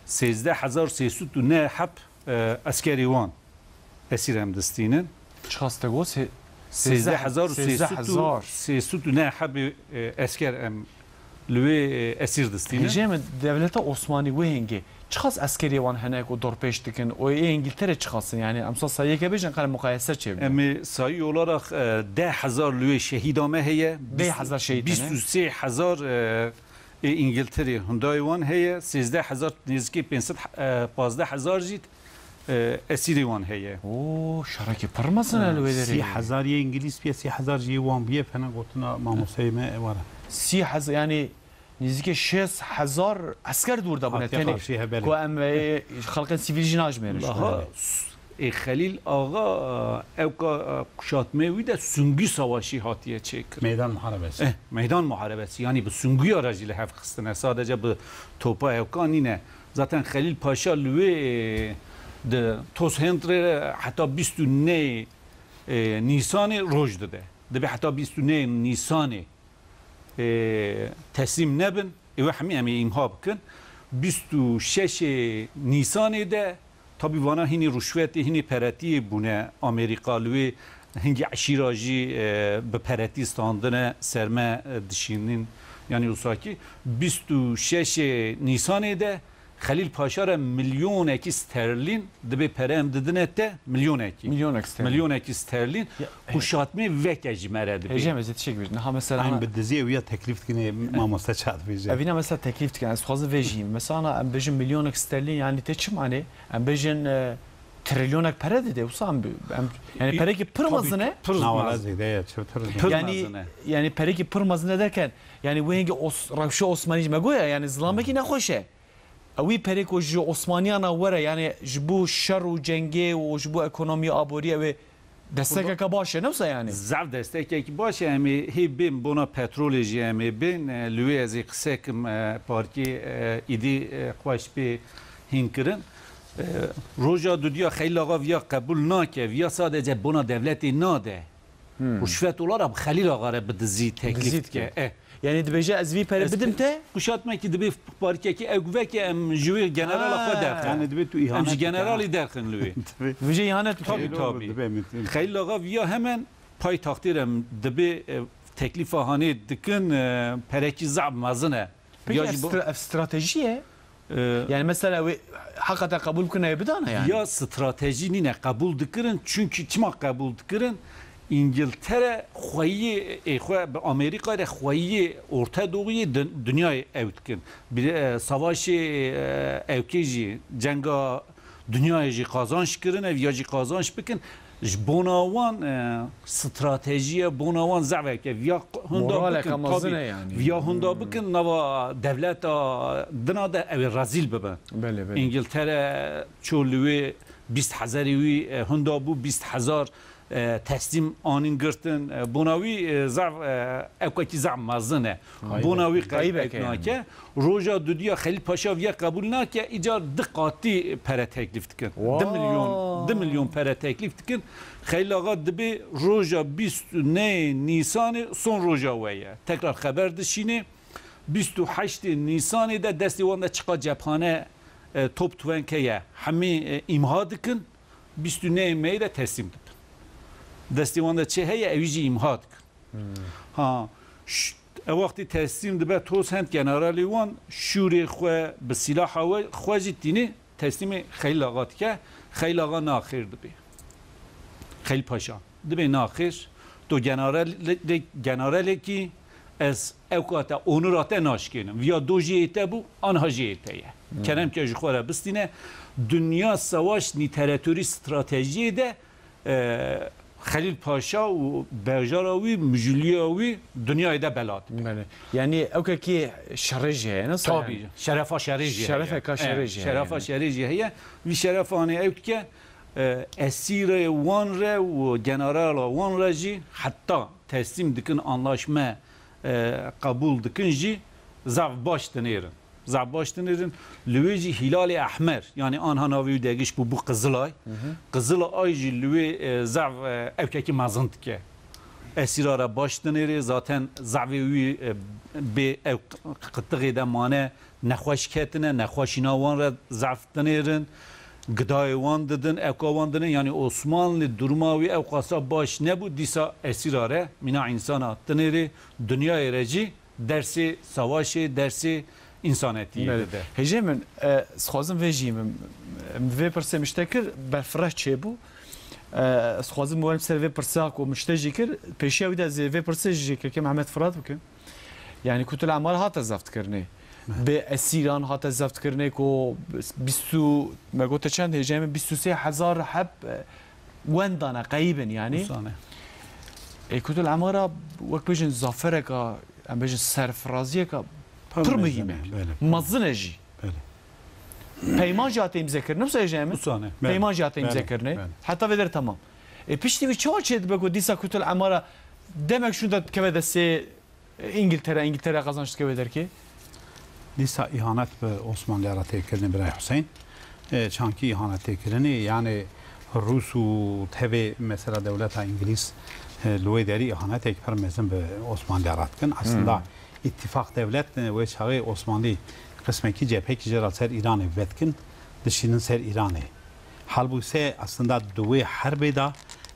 sêzdeh hezar sê sed û neh heb, e, eskerê wan esîr em distînin. Çiqas te got? Sê-, sêzdeh hezar û sê sed û, sêzdeh hezar. Sê sed û neh hebê, e, esker em li wê, e, esîr distînin. Hêjê min, dewleta Osmanî wê hingê çiqas eskerê wan hene ku dorpêç dikin û ê Îngiltere çiqas in? Yani em sa sayiyeke bêjin, qere muqayese çê bikin. Em ê sayî olarak, e, deh hezar li wê şehîda me heye. Deh hezar şehîd hene. Bîst û sê hezar, e, ê Îngilterê hundayê wan heye, sêzdeh hezar, nêzîkî pênc sed, e, pazdeh hezar jî, e, esîrê wan heye. Oo, şerekî pir mezin e li wê derê. Sî hezar yê Îngilîz biye, sî hezar jî yê wan biye, fena gotina mamosteyê me ewara. Sî hezar, yani nêzîkî şêst hezar esker dûr de bûne tenê. Hatiye qarşî he, belê. Ku em, e, xelqên sivîl jî najmêrin. Aha. Ê Xelîl Axa, e, ewka, e, kuşatmê wî de sungî savaşî hatiye çêkirin. Meydan muharebesi. Eh, meydan muharebesi. Yanî bi sungiya re jî li hev xistine. Sadece bi topa ewka nîne. Zaten Xelîl Paşa li wê, e, di Toz Hend re heta bîst û neh e, Nîsanê roj dide. Dibe heta bîst û nehê Nîsanê, e, teslîm nebin. Ewe hemî em ê îmha bikin. Bîst û şeşê Nîsanê de tabî vana hînî ruşwetê, hînî peretiyê bûne. Amerîka li wê hingî eşîra jî, e, bi peretî standine, ser me, e, dişînin. Yanî wisa kî bîst û şeşê Nîsanê de Xelîl Paşa re milyonekî sterlîn, dibê pere em didine te, milyonekî. Milyonek sterlîn. Milyonekî sterlîn. Ya, kuşatmê veke ji me re dibê. Hêjê me, ez ê tiştek bêjim. Niha mesela Eyn ana bi diziyê wî ya teklîf dikin, ê mamoste çawa dibêje? Evîna mesela teklîf dikin. Ez dixwazim vê jî. Mesela em bêjin milyonekî sterlîn, yanî tê çi manê? Em bêjin, e, trilyonek pere dide. Wisa em bi-, em, yanî perekî pir mezin e. Pir mezin e. Pir mezin e. Yanî, yanî perekî pir mezin e derken, yanî wê hingê Os-, rewşa Osmanî jî me goya, yanî zilamekî nexweş e. Ewî perê ku ji Osmaniyana were, yanî ji bo şer û cengê û ji bo ekonomî aborî ew ê destekeke baş e, ne wisa yanî? Zaf destekekî baş e, em ê hê bên bona petrolê jî em ê bên, e, li wê ez ê qise kim, e, parkê, e, îdî, e, xweş pê hîn kirin. E, roja dudiya Xelîl Axa viya qebûl nake, viya sadece bona devletê nade. Hmm. Ruşvet olarak Xelîl Axa re bi dizî teklîf dike. Dizî dike. Eh. Yanî dibêje ez vî pere bidim te? Kuşatmekî dibê parkekî ew veke em ji wê generala xwe derxin. Ha. Yanî dibê tu îhanet dike. Em ji generalî derxin li wê. Dibê. Dibêje îhanet bike. Tabî, tabî. Dibê min. Xelîl Axa viya hemen paytaxtê re em dibê, e, teklîfa hanê dikin, e, perekî zaf mezin e. Peki ev stra-, ev stratejî ye? Ee, Yani mesela wê heqata qebûl bikine, wê bidane yani? Ya stratejî nîne qebûl dikirin, çünkü çima qebûl dikirin? Îngiltere xweyî, ê xwe bi Amerîka re xweyî Orta Doğuyê dun-, dinyayê ew dikin. Bir, e, savaşê, e, ewkê jî, cenga dinyayê jî qazanç kirine, viya jî qazanç bikin. Ji bona wan, e, stratejiye bona wan zeveke. Viya q-, hunda bikin, tabii. Viya hunda bikin, nava devleta dina de ew ê rezîl bibin. Belê, belê. Îngiltere ço li wê bîst hezarî wî, e, hunda bû, bîst hezar, e, teslîm anîn girtin. E, bona wî, e, zaf, e, ewkekî zaf mezin e. Bona wî qey-, qeybek nake. Roja dudiya Xelîl Paşa viya qebûl nake, îcar di qatî pere teklîf dikin. Di milyon, di milyon pere teklîf dikin. Xelîl Axa dibê roja bîst û nehê Nîsanê son roja we ye. Tekrar xeber dişînê. Bîst û heştê Nîsanê de destê wan de çiqa cephane, e, top tüfenke ye. Hemî, e, îmha dikin. Bîst û nehê Meyê de teslîm dibin. Destê wan de çi heye, ewî jî îmha dikin. Hmm. Ha, ş-, ew wextî teslîm dibe toz hend generalê wan şûrê xwe bi sîlaha we, xwe jî tînê teslîmê Xelîl Axa dike. Xelîl Axa naxêr dibê. Xelîl Paşa dibê naxêr. Tu general-, generalekî ez ewka te onura te naşkênim. Viya do jê te bû, anha jê te ye. Hmm. Kerem ke ji xwe re bistîne. Dinya savaş lîteratûrî stratejiyê de e, Xelîl Paşa û bejara wî, mijûliya wî dinyayê de bela dibe. Belê. Yanî ewkekî şerê jî heye, ne? Tabî. Şerefa şerê jî heye. Şerefeka şerê jî heye. Şerefa şerê jî heye. Vî şerefanê ew dike, e, esîrê wan re û generala wan re jî heta teslîm dikin, anlaşme, e, qebûl dikin jî zaf baş dinêrin. Zaf baş dinêrin. Li wê jî Hîlalê Ehmer, yanî anha navê wî degiş bû, bû Qizilay. Hı hı. Qizilay jî li wê, e, zaf, e, ewkekî mezin dike. Esîra re baş dinêrê, zaten zafê wî, e, bê ew qitixê de mane, nexweş ketine, nexweşîna wan re zaf dinêrin. Gidayê wan didin, ewka wan didin. Yanî Osmanlı duruma wî ewqasa baş nebû, dîsa esîra re mîna însana dinêrê, dinyayê re jî dersê savaşê, dersê însanetiyê dide. Hêjê min, e, ez dixwazim vê jî, min, min vê pirsê min ji te kir, berfireh çêbû. E, ez dixwazim werim ser vê pirsa ku min ji te jî kir, pêşiya wî de ez ê vê pirsê jî ji Kekê Mehmet Firat bikim. Yanî Kutul Emara hate zeft kirinê. Bê esîran hate zeft kirinê ku bîst û, me gote çend hêjê min, bîst û sê hezar heb, e, wendane qeyîbin yanî. Ê Kutul Emara wek bêjin zafereka, em bêjin serfiraziyeka pir muhîm e. Mezin e jî. Peyman jî hate îmze kirin. Wisa hêjê min? Peyman jî hate îmze kirinê. Heta vê der temam. Ê piştî wî çawa çê dibe ku dîsa Kutul Emara demek şûnde dikeve destê Îngiltere, Îngiltere qazanç dike wê derkê? Dîsa îhanet bi Osmanliya re tê kirinê, birayê Huseyîn. E, çankî îhanet tê kirinê, yanî Rûs û tevê mesela dewleta Îngilîz, e, li wê derî îhanetek pir mezin bi Osmanliya re dikin. Aslında Hmm. îttifaq dewlet, e, wê çaxê Osmanlî qismekî cephekî jê re ser Îranê vedikin, dişînin ser Îranê. Halbûkse aslında di wê herbê de,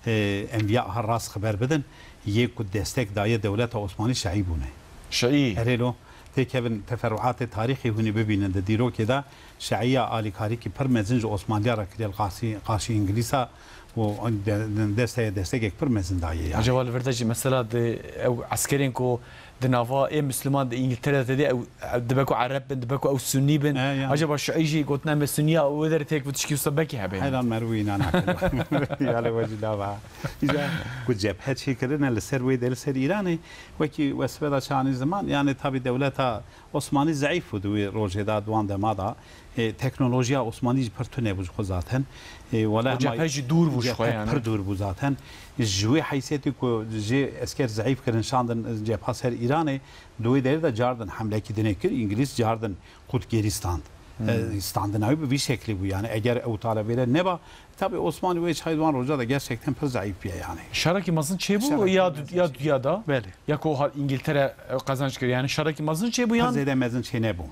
e, em viya aha rast xeber bidin, yê ku destek daye dewleta Osmanlî şiî bûne. Şiî? Erê lo, têkevin teferruatê tarîxê hûnî bibînin di dîrokê de, şiiya alîkarîkî pir mezin ji Osmanliya re kiriye li qasî-, qarşî Îngilîza û de-, de-, desteye destekek pir mezin daye yani. Acaba li vir de jî mesela di ew eskerên ku di nava ê Misliman di Îngiltere de tê de ew, ew dibe ku Ereb bin, dibe ku ew Sunnî bin. E, yani. Acaba şiî jî gotina me Sunniya û wê derê têk bi tişkî wisa belkî hebe yani. Heyran me rû înan akir. Yani we jî lava. Îca ku cephe çêkirine li ser wê de li ser Îranê wekî wesfeda çanî ziman yani tabi dewleta Osmanî zeîf bû di wê rojê de, di wan dema de. E, teknolojiya Osmanî jî pir tune bû ji xwe zaten. E, wele O hema cephe jî dûr bû ji cephe xwe yani. Pir dûr bû zaten. Ji wê heysiyetê ku jê esker zeîf kirin şandin cepha ser Îranê, di wê derê de cardin hemlekî dinê kir, Îngilîz cardin qut gêrî stand. Hmm. E, standina wî bi vî şeklî bû yani. Eger ew talebêre neba, Tabii Osmanî wê çay wan roja da gerçekten pir zayıf bir yani. Şerekî mezin çêbû Şerekî ya mezin ya çêbû. Duya da? Belê. Ya ku ha İngiltere, e, kazanç kir. Yani şerekî mezin çêbû Pir yan? Zêde mezin çê nebû.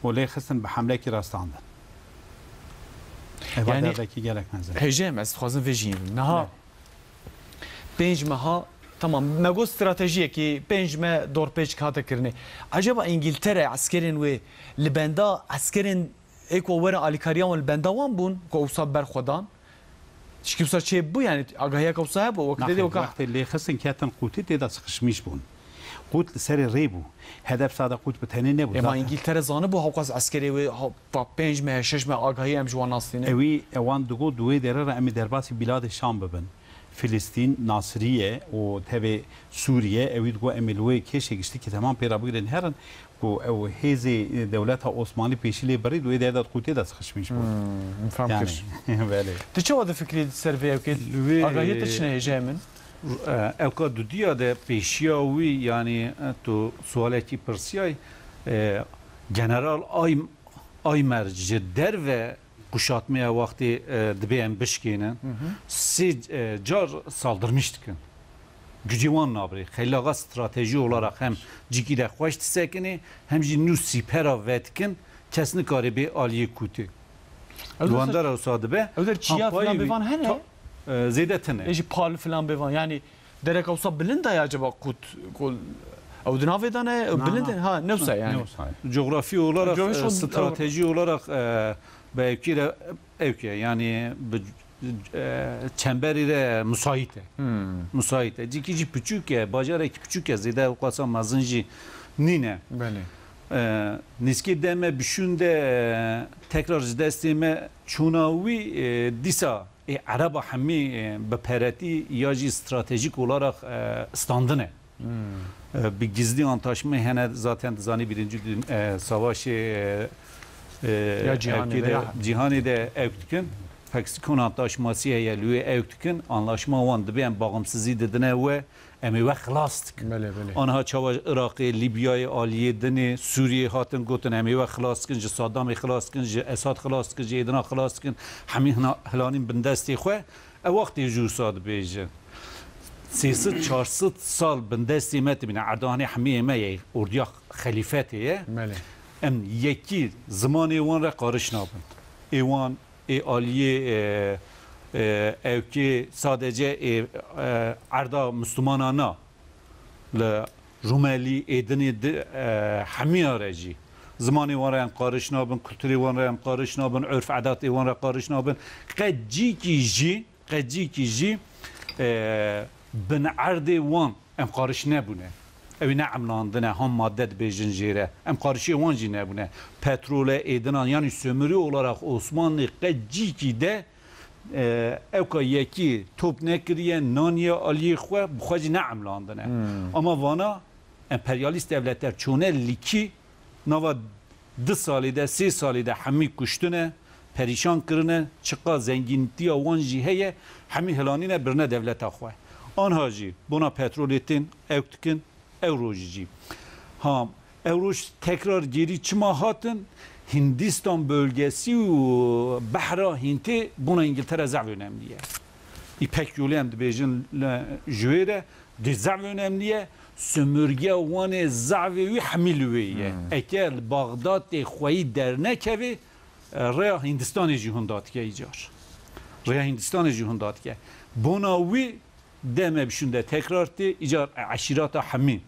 O lê xistin bi hemlekî rastandin. Eva Yani derdekî gelek mezin. Hêjê em ez dixwazim vê jî yînim. Niha Belê. Pênc meha, tamam, me got stratejiyekî pênc me dorpêç hate kirinê. Acaba İngiltere eskerên wê li benda eskerên ê ku werin alîkariya wan li benda wan bûn, ku wisa ber xwe dan? Tişkî wisa çê bû, yani agahiyeke wisa hebû, wek Naxê, dedê weka wextê lê xistin ketin qûtî tê de sıkışmış bûn. Qût li serê rê bû. Hedef sade qût bi tenê nebû Ema zaten. İngiltere zanibû, hewqas eskerê wê ha-, pa pênc me, şeş me agahî em ji wan nastînin. Ewî, ewan digot, di wê derê re em ê derbasî Biladê Şam bibin. Filistîn, Nasiriye û tevê Sûriye, ewî digot, em ê li wê kêşê giştikî temam pê re bigirin herin. Ku ew hêzê, e, dewleta Osmanlî pêşî lê birî, di wê derê de di qûtê de sıkışmış bû. Hmm, fam Yani, kir. Belê. Tu çawa difikrî ser vê ewkê? Li wê, Agahiyê te e, çi ne hêjayê min? e, ewka dudiya de pêşiya wî, yani, e, tu sualekî pirsiyay, e, General Ay-, Aymer ji derve kuşatmaya wextê, e, dibê em bişkênin, Hı hı. sê, e, car saldırmış dikin. Gücê wan nabirê. Xeylaxa strateji olarak hem cîkî de xweş disekinê, hem jî nû sîpera vedikin, kes nikare bê aliyê kûtê. Ew Li wan der- dera wisa dibe. Ew der çiya Ha, filan payê bê van hene? ta-, e, zêde tine. Ê jî pal filan bê van. Yani dereka wisa bilind e acaba qut, qul, ew di navê de ne, ew Na, bilind na. e? Ha, ne wisa yani. Ne wisa. Coğrafi olarak, Coğrafi e, olarak- strateji olarak, e, belki de Ewke, yani bi, e, çemberî re musait e. Hmm. Musait e. Cîkî jî piçûk e, bajarekî piçûk e, zêde ew qasa mezin jî nîne. Belê. E, nîskî deme bişûn de, e, tekrar ji destê me çûna wî, e, dîsa ê Ereba hemî, e, bi peretî ya jî stratejîk olarak, e, standine. Hmm. E, bi gizlî antlaşma hene, zaten dizanî birinci dün-, e, savaşê, e, e, Ya cîhanê ewkê de de, ya cîhanê de ewk dikin. Pakistan antlaşması heye, li wê ewk dikin. Anlaşma wan dibe em bağımsızî didine we, em ê we xilas dikin. Belê, belê. Anha çawa Iraqê, Libyayê, aliyê dinê, Sûriyê hatin gotin, em ê we xilas dikin, ji Saddamê xilas dikin, ji Esad xilas dikin, ji êdina xilas dikin. Hemî hina-, hilanîn bin destê xwe. Ew wextê jû wisa dibêjin. Sê sed çar sed sal bindestê me tibîne, erdanê hemiyê me ye, ordiya xelîfetê ye. Belê. Em yekî zimanê wan re qariş nabin. Ê wan, ê aliyê, e, e, ewkê sadece ê, e, erda Müslümana na. Li Rumelî, êdinê di, e, hemiya re jî. Zimanê wan re em qariş nabin, kulturê wan re em qariş nabin, urf edatê wan re qariş nabin. Qet cîkî jî, qet cîkî jî, e, bin erdê wan em qariş nebûne. Ew ê neemlandine, ham madde dibêjin jê re. Em qarişê wan jî nebûne. Petrol e, êdinan, yanî sömürü olarak Osmanlı qet cîkî de E, ewka yekî top nekiriye, naniye aliyê xwe, bi xwe jî neemlandine. Hmm. Ama vana emperyalîst dewleter çone lîkî nava di salê de, sê salê de hemî kuştine, perîşan kirine, çiqa zengîntiya wan jî heye, hemî hilanîne birine dewleta xwe. Anha jî bona petrolê tên, ewk dikin, Ew rojî jî. Ha, ew roj tekrar gêrî çima hatin? Hindistan bölgesi û Behra Hintê bona Îngiltere zehf önemli ye. Îpek yolê em dibêjin li, ji wê re di zehf önemli ye. Sömürge wan ê zehfê wî hemî li wê ye. Hmm. Eke li Baxdadê xweyî dernekevê, e, rêya Hindistanê jî hunda dike îcar. Rêya Hindistanê jî hunda dike. Bona wî deme bi şûnde tekrar tê, îcar eşîrata hemî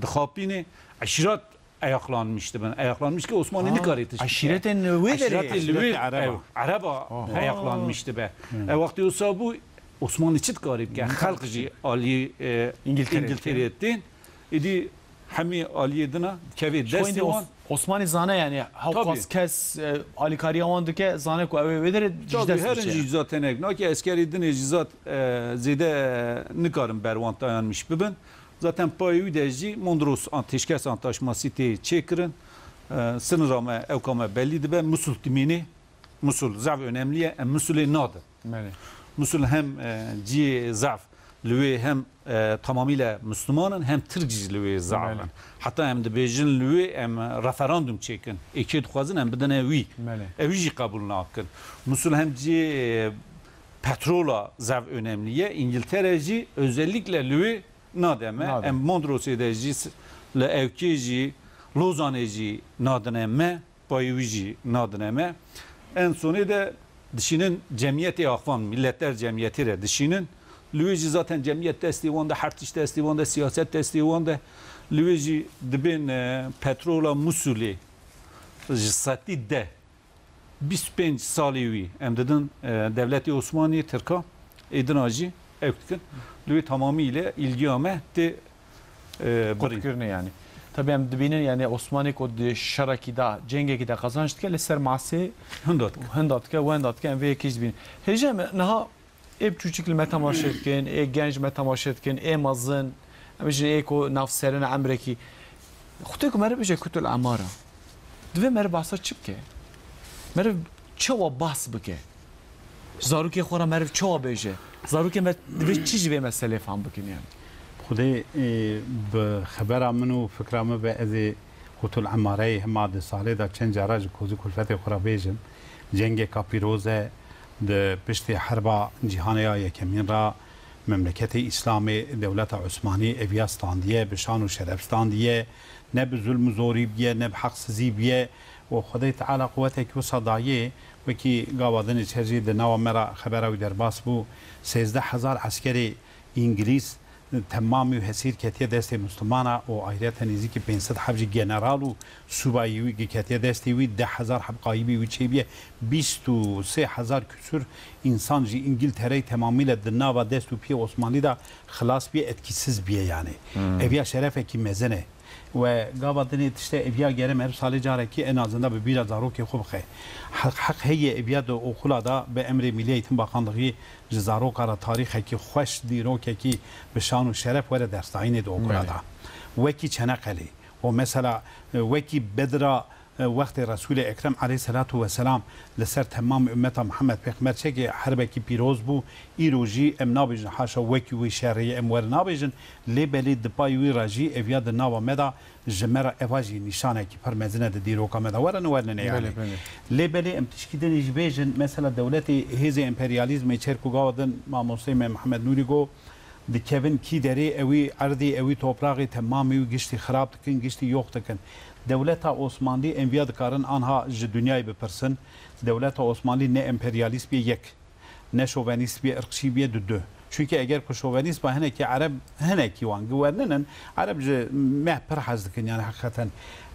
dixapînê, eşîrat ayaklanmış dibin. Ayaklanmış ki Osmanlı Ha, nikarê tişt bike. Eşîretên wê derê. Eşîretê li wê Eşîretê Ereba. Ew, Ereba Oh. ayaklanmış dibe. Hmm. E, wextê wisa bû Osmanlı çi dikarî bike? Hmm. Xelq jî alî, e, İngiltere. İngiltere tên. Îdî hemî aliyê dina kevê Ji xwe destê wan. Os-, Osmanî zane, yani, hewqas Tabii. kes, e, alîkariya wan dike, zane ku ew ê wê derê ji Tabii, dest her biçe. Jî zaten ek. Nake eskerî dinê jî zat, e, zêde, e, nikarin berwan dayanmış bibin. Zaten payê wî de jî Mondros Ateşkes Antlaşması tê çêkirin. E, sinira me, ewka me belî dibe. Musul dimînê. Musul zaf önemli ye. Em Musulê nadin. Belê. Musul hem, e, cihê zaf li wê hem, e, tamamîle Müslüman in, hem Tirk jî li wê zaf Belê. in. Heta em dibêjin li wê em referandum çêkin. Êkê dixwazin em bidine wî. Belê. Ew jî qebûl nakin. Musul hem cihê, e, petrola zaf önemli ye. İngiltere jî özellikle li wê nade me. Nade. Em Mondrosê de jî s-, li ewkê jî, Lozanê jî nadine me, payê wî jî nadine me. En sonê de dişînin cemiyetê axvan, milletler cemiyetê re dişînin. Li wê jî zaten cemiyet destê wan de, her tişt destê wan de, siyaset destê wan de. Li wê jî dibên, e, petrola Musulê ji setî deh, bîst û pênc salê wî em didin, e, dewletê Osmaniyê, Tirka, êdina jî ew dikin. Li wê tamamî ile îlgiya me tê, e, birîn. Qutkirinê yani. Tabii em dibînin yani Osmanî ku di şerekî de, cengekî de qazanç dike, li ser masê Hinda dike. hinda dike, wenda dike, em vê yekê jî dibînin. Hêje me niha ê biçûçik li me temaşe dikin, ê genc me temaşe dikin, ê mezin, em jî ê ku navserin emrekî. Xwedê ku meriv bije kutul emara. Divê meriv bahsa çi bike? Meriv çawa bahs bike? Zarokê xwe re meriv çawa bêje? Zarokê me divê çi ji vê meselê fam bikin yani? Xwedê, e, bi xebera min û fikra min ve ez ê Qutul Emareyê hema di salê de çend cara ji kozî kulfetê xwe re bêjim. Cengê ka pîroz e, di piştî herba cîhanê ya yekemîn re memleketê Îslamê dewleta Osmanî eviya standiye, bi şan û şeref standiye, ne bi zulm û zorî biye, ne bi heqsizî biye û Xwedê Teala quwetekî wisa dayê, wekî gava dinê çer jî di nava me re xebera wî derbas bû, sêzdeh hezar eskerê Îngilîz temamî û hesîr ketiye destê Muslimana û ayreta nêzîkî pênc sed heb jî general û subayî wî gi ketiye destê wî, deh hezar heb qayîbî wî çêbiye, bîst û sê hezar küsur însan jî Îngiltereyê temamî le di nava dest û piyê Osmanlî de xilas biye, etkîsiz biye yani. Hmm. Eviya şerefekî mezin e. We gava dinê tiştê eviya gere meriv salê carekî en azında bi bîra zarokê xwe bixe. Heq, heq heye eviya di oxula da bi emrê Milli Eğitim Bakanlığı ji zaroka re tarîxekî xweş, dîrokekî bi şan û şeref were dersdayînê di oxula Belê. da. Wekî Çeneqelê û mesela, e, wekî Bedra, e, wextê Resûlê Ekrem aleyhisselatu vesselam li ser temamê ummeta Muhammed Pêxember çekê herbekî pîroz bû. Îro jî em nabêjin haşa wekî wî şerê em were nabêjin. Lê belê di payê wî re jî eviya di nava me de ji me re eva jî nîşanekî pir mezin e di dîroka me de. Were ne, were ne yani. Belê, belê. Lê belê em tişkî din jî bêjin, mesela dewletê hêzê emperyalîzmê çer ku gava din mamosteyê me Mihemed Nûrî got, dikevin kî derê ewî erdê, ewî topraxê temamî û giştî xirab dikin, giştî yox dikin. Dewleta Osmanlî em viya dikarin anha ji dinyayê bipirsin. Dewleta Osmanlî ne emperyalîst bê yek. Ne şovenîst bê, irqçî bê, du du. Çunke eger ku şovenîst ba hinekî Ereb, hinekî wan gi werninin, Ereb ji me pir hez dikin yani heqîqeten.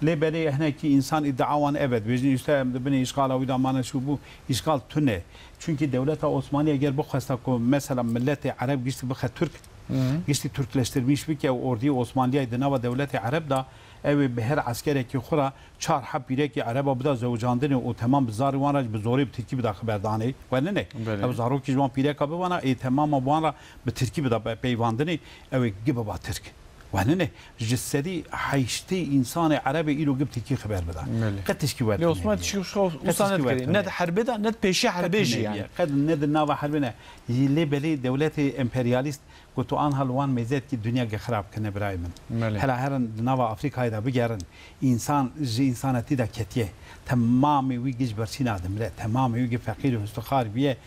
Lê belê hinekî însan îdia wan eve dibêjin, îşte em di binê îşxala wî de mane şû bû, îşxal tune. Çunke dewleta Osmanî eger bixwesta ku mesela miletê Ereb giştî bixe Tirk, Hı. giştî Türkleştirmiş bike û ordiyê Osmanliyayê di nava dewletê Ereb de ew ê bi her eskerekî xwe re çar heb pîrekî Ereba bida zewicandinê û temam bi zarê wan re jî bi zorê bi tirkî bida xeberdanê. Wernine? Belê. Ew zarokî ji wan pîreka bibana, ê temama wan re bi tirkî bida pe-, peyvandinê, ew ê gi biba tirk. Wanine ji sedî heştê însanê Erebê îro gib Tirkî xeber bida. Belê. Qet tişkî wer Lê Osman tişkî xwe Qet wisa tişkî wer nedikirî. Ne di herbê de, ne di pêşiya herbê jî yani. Qet ne di nava herbê ne. Lê belê dewletê emperyalîst ku tu anha li wan mêze dikî dinya ge xirab kirine birayê min. Belê. Hela herin di nava Afrîkayê de bigerin. Însan ji însanetî de ketiye. Temamê wî giş birçîna dimire. Temamê wî gi feqîr û hustixar biye.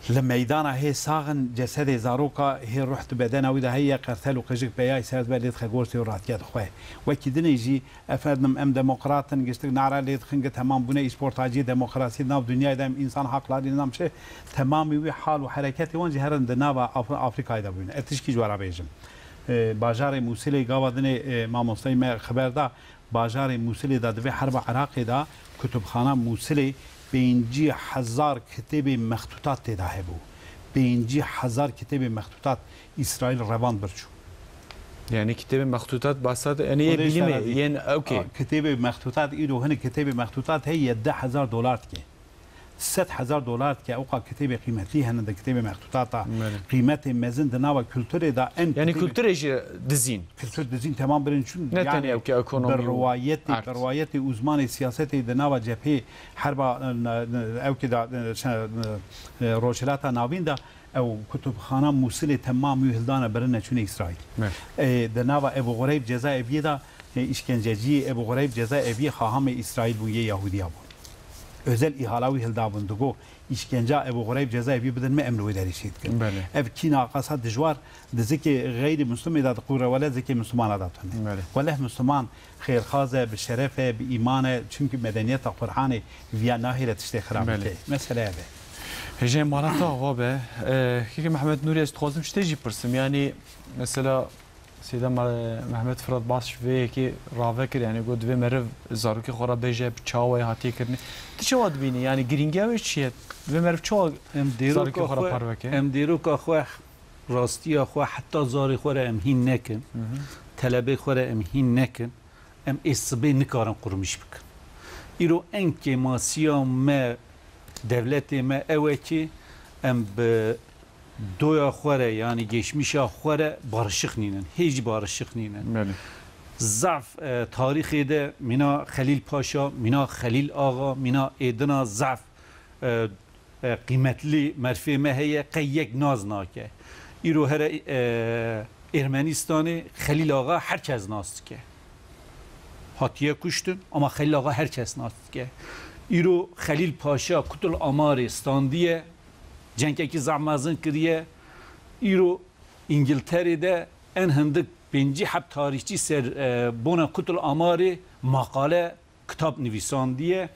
Li meydana hê sax in, cesedê zaroka hê ruh di bedena wî de heye, qertel û qijik peyayî ser dibe lê dixe goştê û radiket xwe. Wekî dinê jî, efendim, em demokrat in, giştik nare lê dixin, gi temam bûne îsportaciyê demokrasiyê di nav dinyayê de em însan haklarî nam çi, temamî wî hal û hereketê wan jî herin di nava Af-, Afrîkayê de bûne. Ez tişkî ji we re bêjim. E, bajarê Mûsilê gava dinê, e, mamosteyê me xeber da, bajarê Mûsilê de di vê herba Iraqê de kutubxana Mûsilê pêncî hezar kitêbê mextûtat tê de hebû. Pêncî hezar kitêbê mextûtat Îsraîl revand bir çû. Yani kitêbê mextûtat bahsa de, yani yê Xwedê bînî me, sera dî. Yên, okey. A, kitêbê mextûtat, îro hinek kitêbê mextûtat heye yevdeh hezar dolar dike. Sed hezar dolar dike, ewqa kitêbê qîmetlî hene di kitêbê mextûtata. Belê. Qîmetê mezin di nava kulturê de en Yani kitêbê kulturê jî dizîn. Kultur dizîn temam birin çûn. Ne Yani tenê ew ki ekonomî bi û riwayetê, art. Bi riwayetê uzmanê siyasetê di nava cephê herba, e, ne, ne, ew ki da, e, şe-, e, Rojhilata Navîn de ew kutubxana Mûsilê temam wî hildane birine çûne Îsraîl. Evet. E, di nava Ebu Xureyb Ceza Eviyê de, e, îşkenceciyê Ebu Xureyb Ceza Eviyê xahamê Îsraîl bûn, yê Yahudiya bûn. Özel îhala wî hildabûn, digo, îşkenca Ebu Xureyb Ceza Eviyê bidin me, em li wê derê şehîd kirin. Belê. Ev kîna qasa dijwar di zikê xeyrî Muslimê de diqûre, wele zikê Muslimana de tune. Belê. Weleh Musliman xêrxaz e, bi şeref e, bi îman e, çimkî medeniyeta Qur'anê viya nahêle tiştê xirab Belê. Bike. Mesele ev e. Hêjayê malata ava be. E, keke Mehmet Nûrî, ez dixwazim ji te jî pirsim. Yani, mesela, Seyda Me-, Mehmet Firat Baş vê yekê rave kir, yani got, divê meriv zarokê xwe re bêje, bi çawa wê hatiye kirinê. Tu çawa dibînî? Yani girîngiya wê çi ye? Divê meriv çawa Em dîroka zarokê xwe re xwe, parve ke? Em dîroka xwe, rastiya xwe, heta zarê xwe re em hîn nekin, Hı hı. Telebê xwe re em hîn nekin, em ê sibê nikarin qurmîş bikin. Îro en kêmasiya me, dewletê me ew e ki em bi doya xwe re, yanî geçmişa xwe re barışık nînin. Hê jî barışık nînin. Belê. Zaf, e, tarîxê de mîna Xelîl Paşa, mîna Xelîl Axa, mîna êdina zaf, e, e, qîmetlî merfê me heye, qey yek nas nake. Îro here, e, Ermenistanê Xelîl Axa her kes nas dike. Hatiye kuştin, ama Xelîl Axa her kes nas dike. Îro Xelîl Paşa Kutul Amarê standiye, cengekî zaf mezin kiriye. Îro Îngilterê de en hindik pêncî heb tarîxçî ser, e, bona Kutul Amarê maqale, kitab nivîsandiye.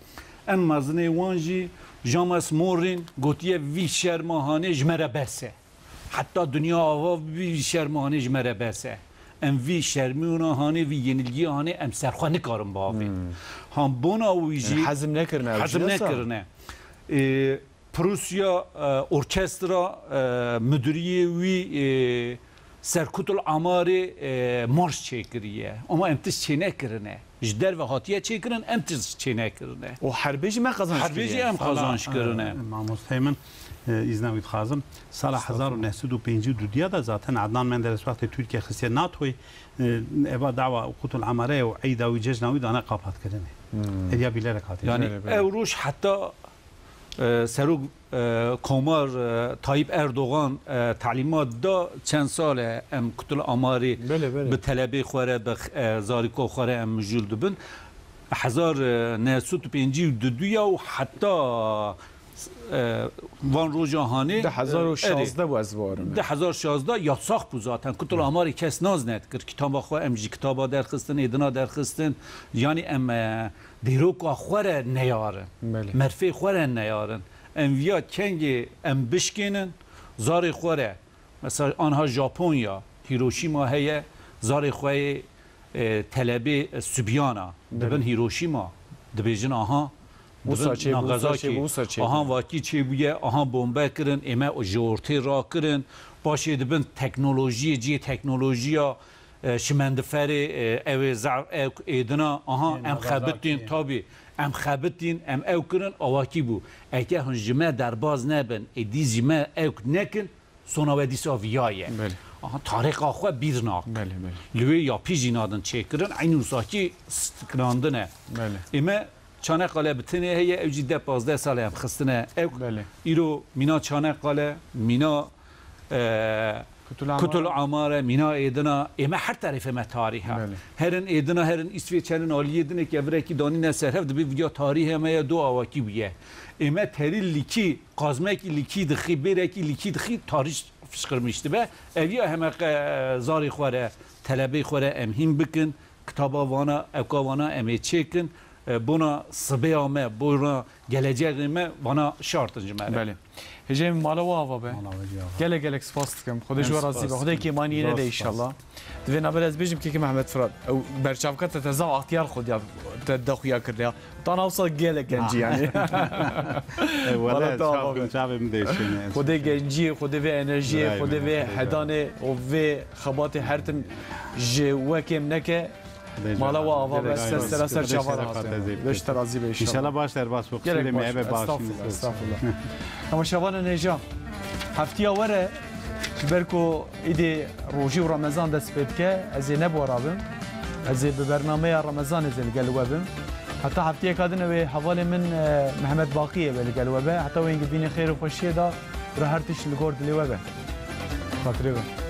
En mezinê wan jî James Morrin gotiye, vî şerma hanê ji me re bes e. Heta dinya ava bî, vî şerma hanê ji me re bes e. Em vî şermiyona hanê, vî yenilgiya hanê em ser xwe nikarin bavên. Hmm. Han bona wî jî Yani hezm nekirine ew hezm jî, yasa? Nekirine. Ê, Prusya, e, orkestra, e, müdüriyê wî, e, Serkutul Amarê, e, marş çêkiriye. Ama em tişt çênekirine. Ji derve hatiye çêkirin, em tişt çênekirine. O herbê jî me qazanç Herbê jî kiriye. Em qazanç kirine. E, mamosteyê min, e, îzna wî dixwazim. Sala Estağfurullah. Hezar û neh sed û pêncî û du diya de zaten Adnan Menderes wextê Tirkiye xistiye NATOyê, e, eva dawa Kutul Amare û eyda wî cejna wî dane qapatkirinê. Hmm. Ev ya bîlerek hatiye. Yani Belê, belê. Ew roj heta, e, serok, e, Komar, e, Tayyip Erdogan, e, talîmat da çend sal e em Kutul Amarê Belê, belê. Bi telebê xwe re, bi, e, zarîko xwe re em mijûl dibin. Hezar neh sed û pêncî û du ya û heta, e, van roja hanê, Du hezar û şazde e, erê. Bû ez barim. Du hezar şazde yasax bû zaten. Kutul Amarê kes nas nedikir. Kitaba xwe em ji kitaba derxistin, êdina derxistin. Yani em, e, dîroka xwe re neyarin. Belê. Merfê xwe re neyarin. Em viya kengê em bişkênin, zarê xwe re. Mesela anha Japonya, Hiroşîma heye, zarê xwe yê, e, telebê, e, Subyana. Dibin Belê. Hiroşîma, dibêjin aha, Wisa dibin çêbû, wisa Nagasaki. Çêbû, wisa çêbû. Aha vakî çêbûye, aha bombe kirin, ême ji ortê rakirin. Paşê dibin teknolojiyê, cihê teknolojiya, e, şimendiferê, e, ew ê zaf, ew êdina, aha, Ê em Nagasaki. Xebitîn, tabî, em xebitîn, em ew kirin, awakî bû. Eke hûn ji me derbaz nebin, êdî ji me ew nekin, sona we dîsa viya ye. Belê. aha, tarîxa xwe bîr nakin. Belê, belê. Li wê yapî jî nadin çêkirin, eynû sakî stikinandine. Belê. Ême Çaneqale bi tenê heye, ew jî deh pazdeh sal e em xistine. Ew Belê. îro mîna Çaneqale, mîna, e, Kutul Amara. Kutul Amare, mîna Êdina, ême her terefê me tarîh e. Belê. Herin Êdina, herin Îsvêç, herin aliyê dinê ke virekî danîne ser hev, dibê viya tarîhê me ye do awakî bûye. Ême terî lîkî, qazmekî lîkî dixî, bêrekî lîkî dixî, tarîh fişqirmiş dibe. Ev ya heme qe zarê xwe re, telebê xwe re em hîn bikin. Kitaba vana, ewka vana em ê çêkin. E, bona sibêya me, bona geleceğê me vana şart in ji me re. Belê. Hêjê min, mala we ava be. Mala we jî ava. Gelek gelek spas dikim. Xwedê ji we razî be. Xwedê kêmaniyê nede înşallah. Di vê navê de ez bêjim kekê Mehmet Firat. Ew berçavka te teze axtiyar xwe diya te de xuya kirdiya. Tana wisa gelek gencî yani. E, wele çav bin çavê min de şêne. Xwedê gencî, Xwedê vê enerjiyê, Xwedê vê hedanê û vê xebatê her tim ji we kêm neke. Mala we ava be, ser sera ser çava re hatine. Beş terazî be înşallah. Înşallah baş derbas bû. Gerek baş. Estağfurullah, estağfurullah. Temaşevanên hêja, heftiya were ji ber ku îdî rojî û Remezan dest pê dike, ez ê nebora bim. Ez ê bi bernameya Remezanê zê li gel we bim. Heta heftiyeka din ew ê hevalê min, e, Mehmet Baqî ê be li gel we be. Heta wê hingî bînê xêr û xweşiyê de, bira her tişt li gor dilê we be. Xatirê we.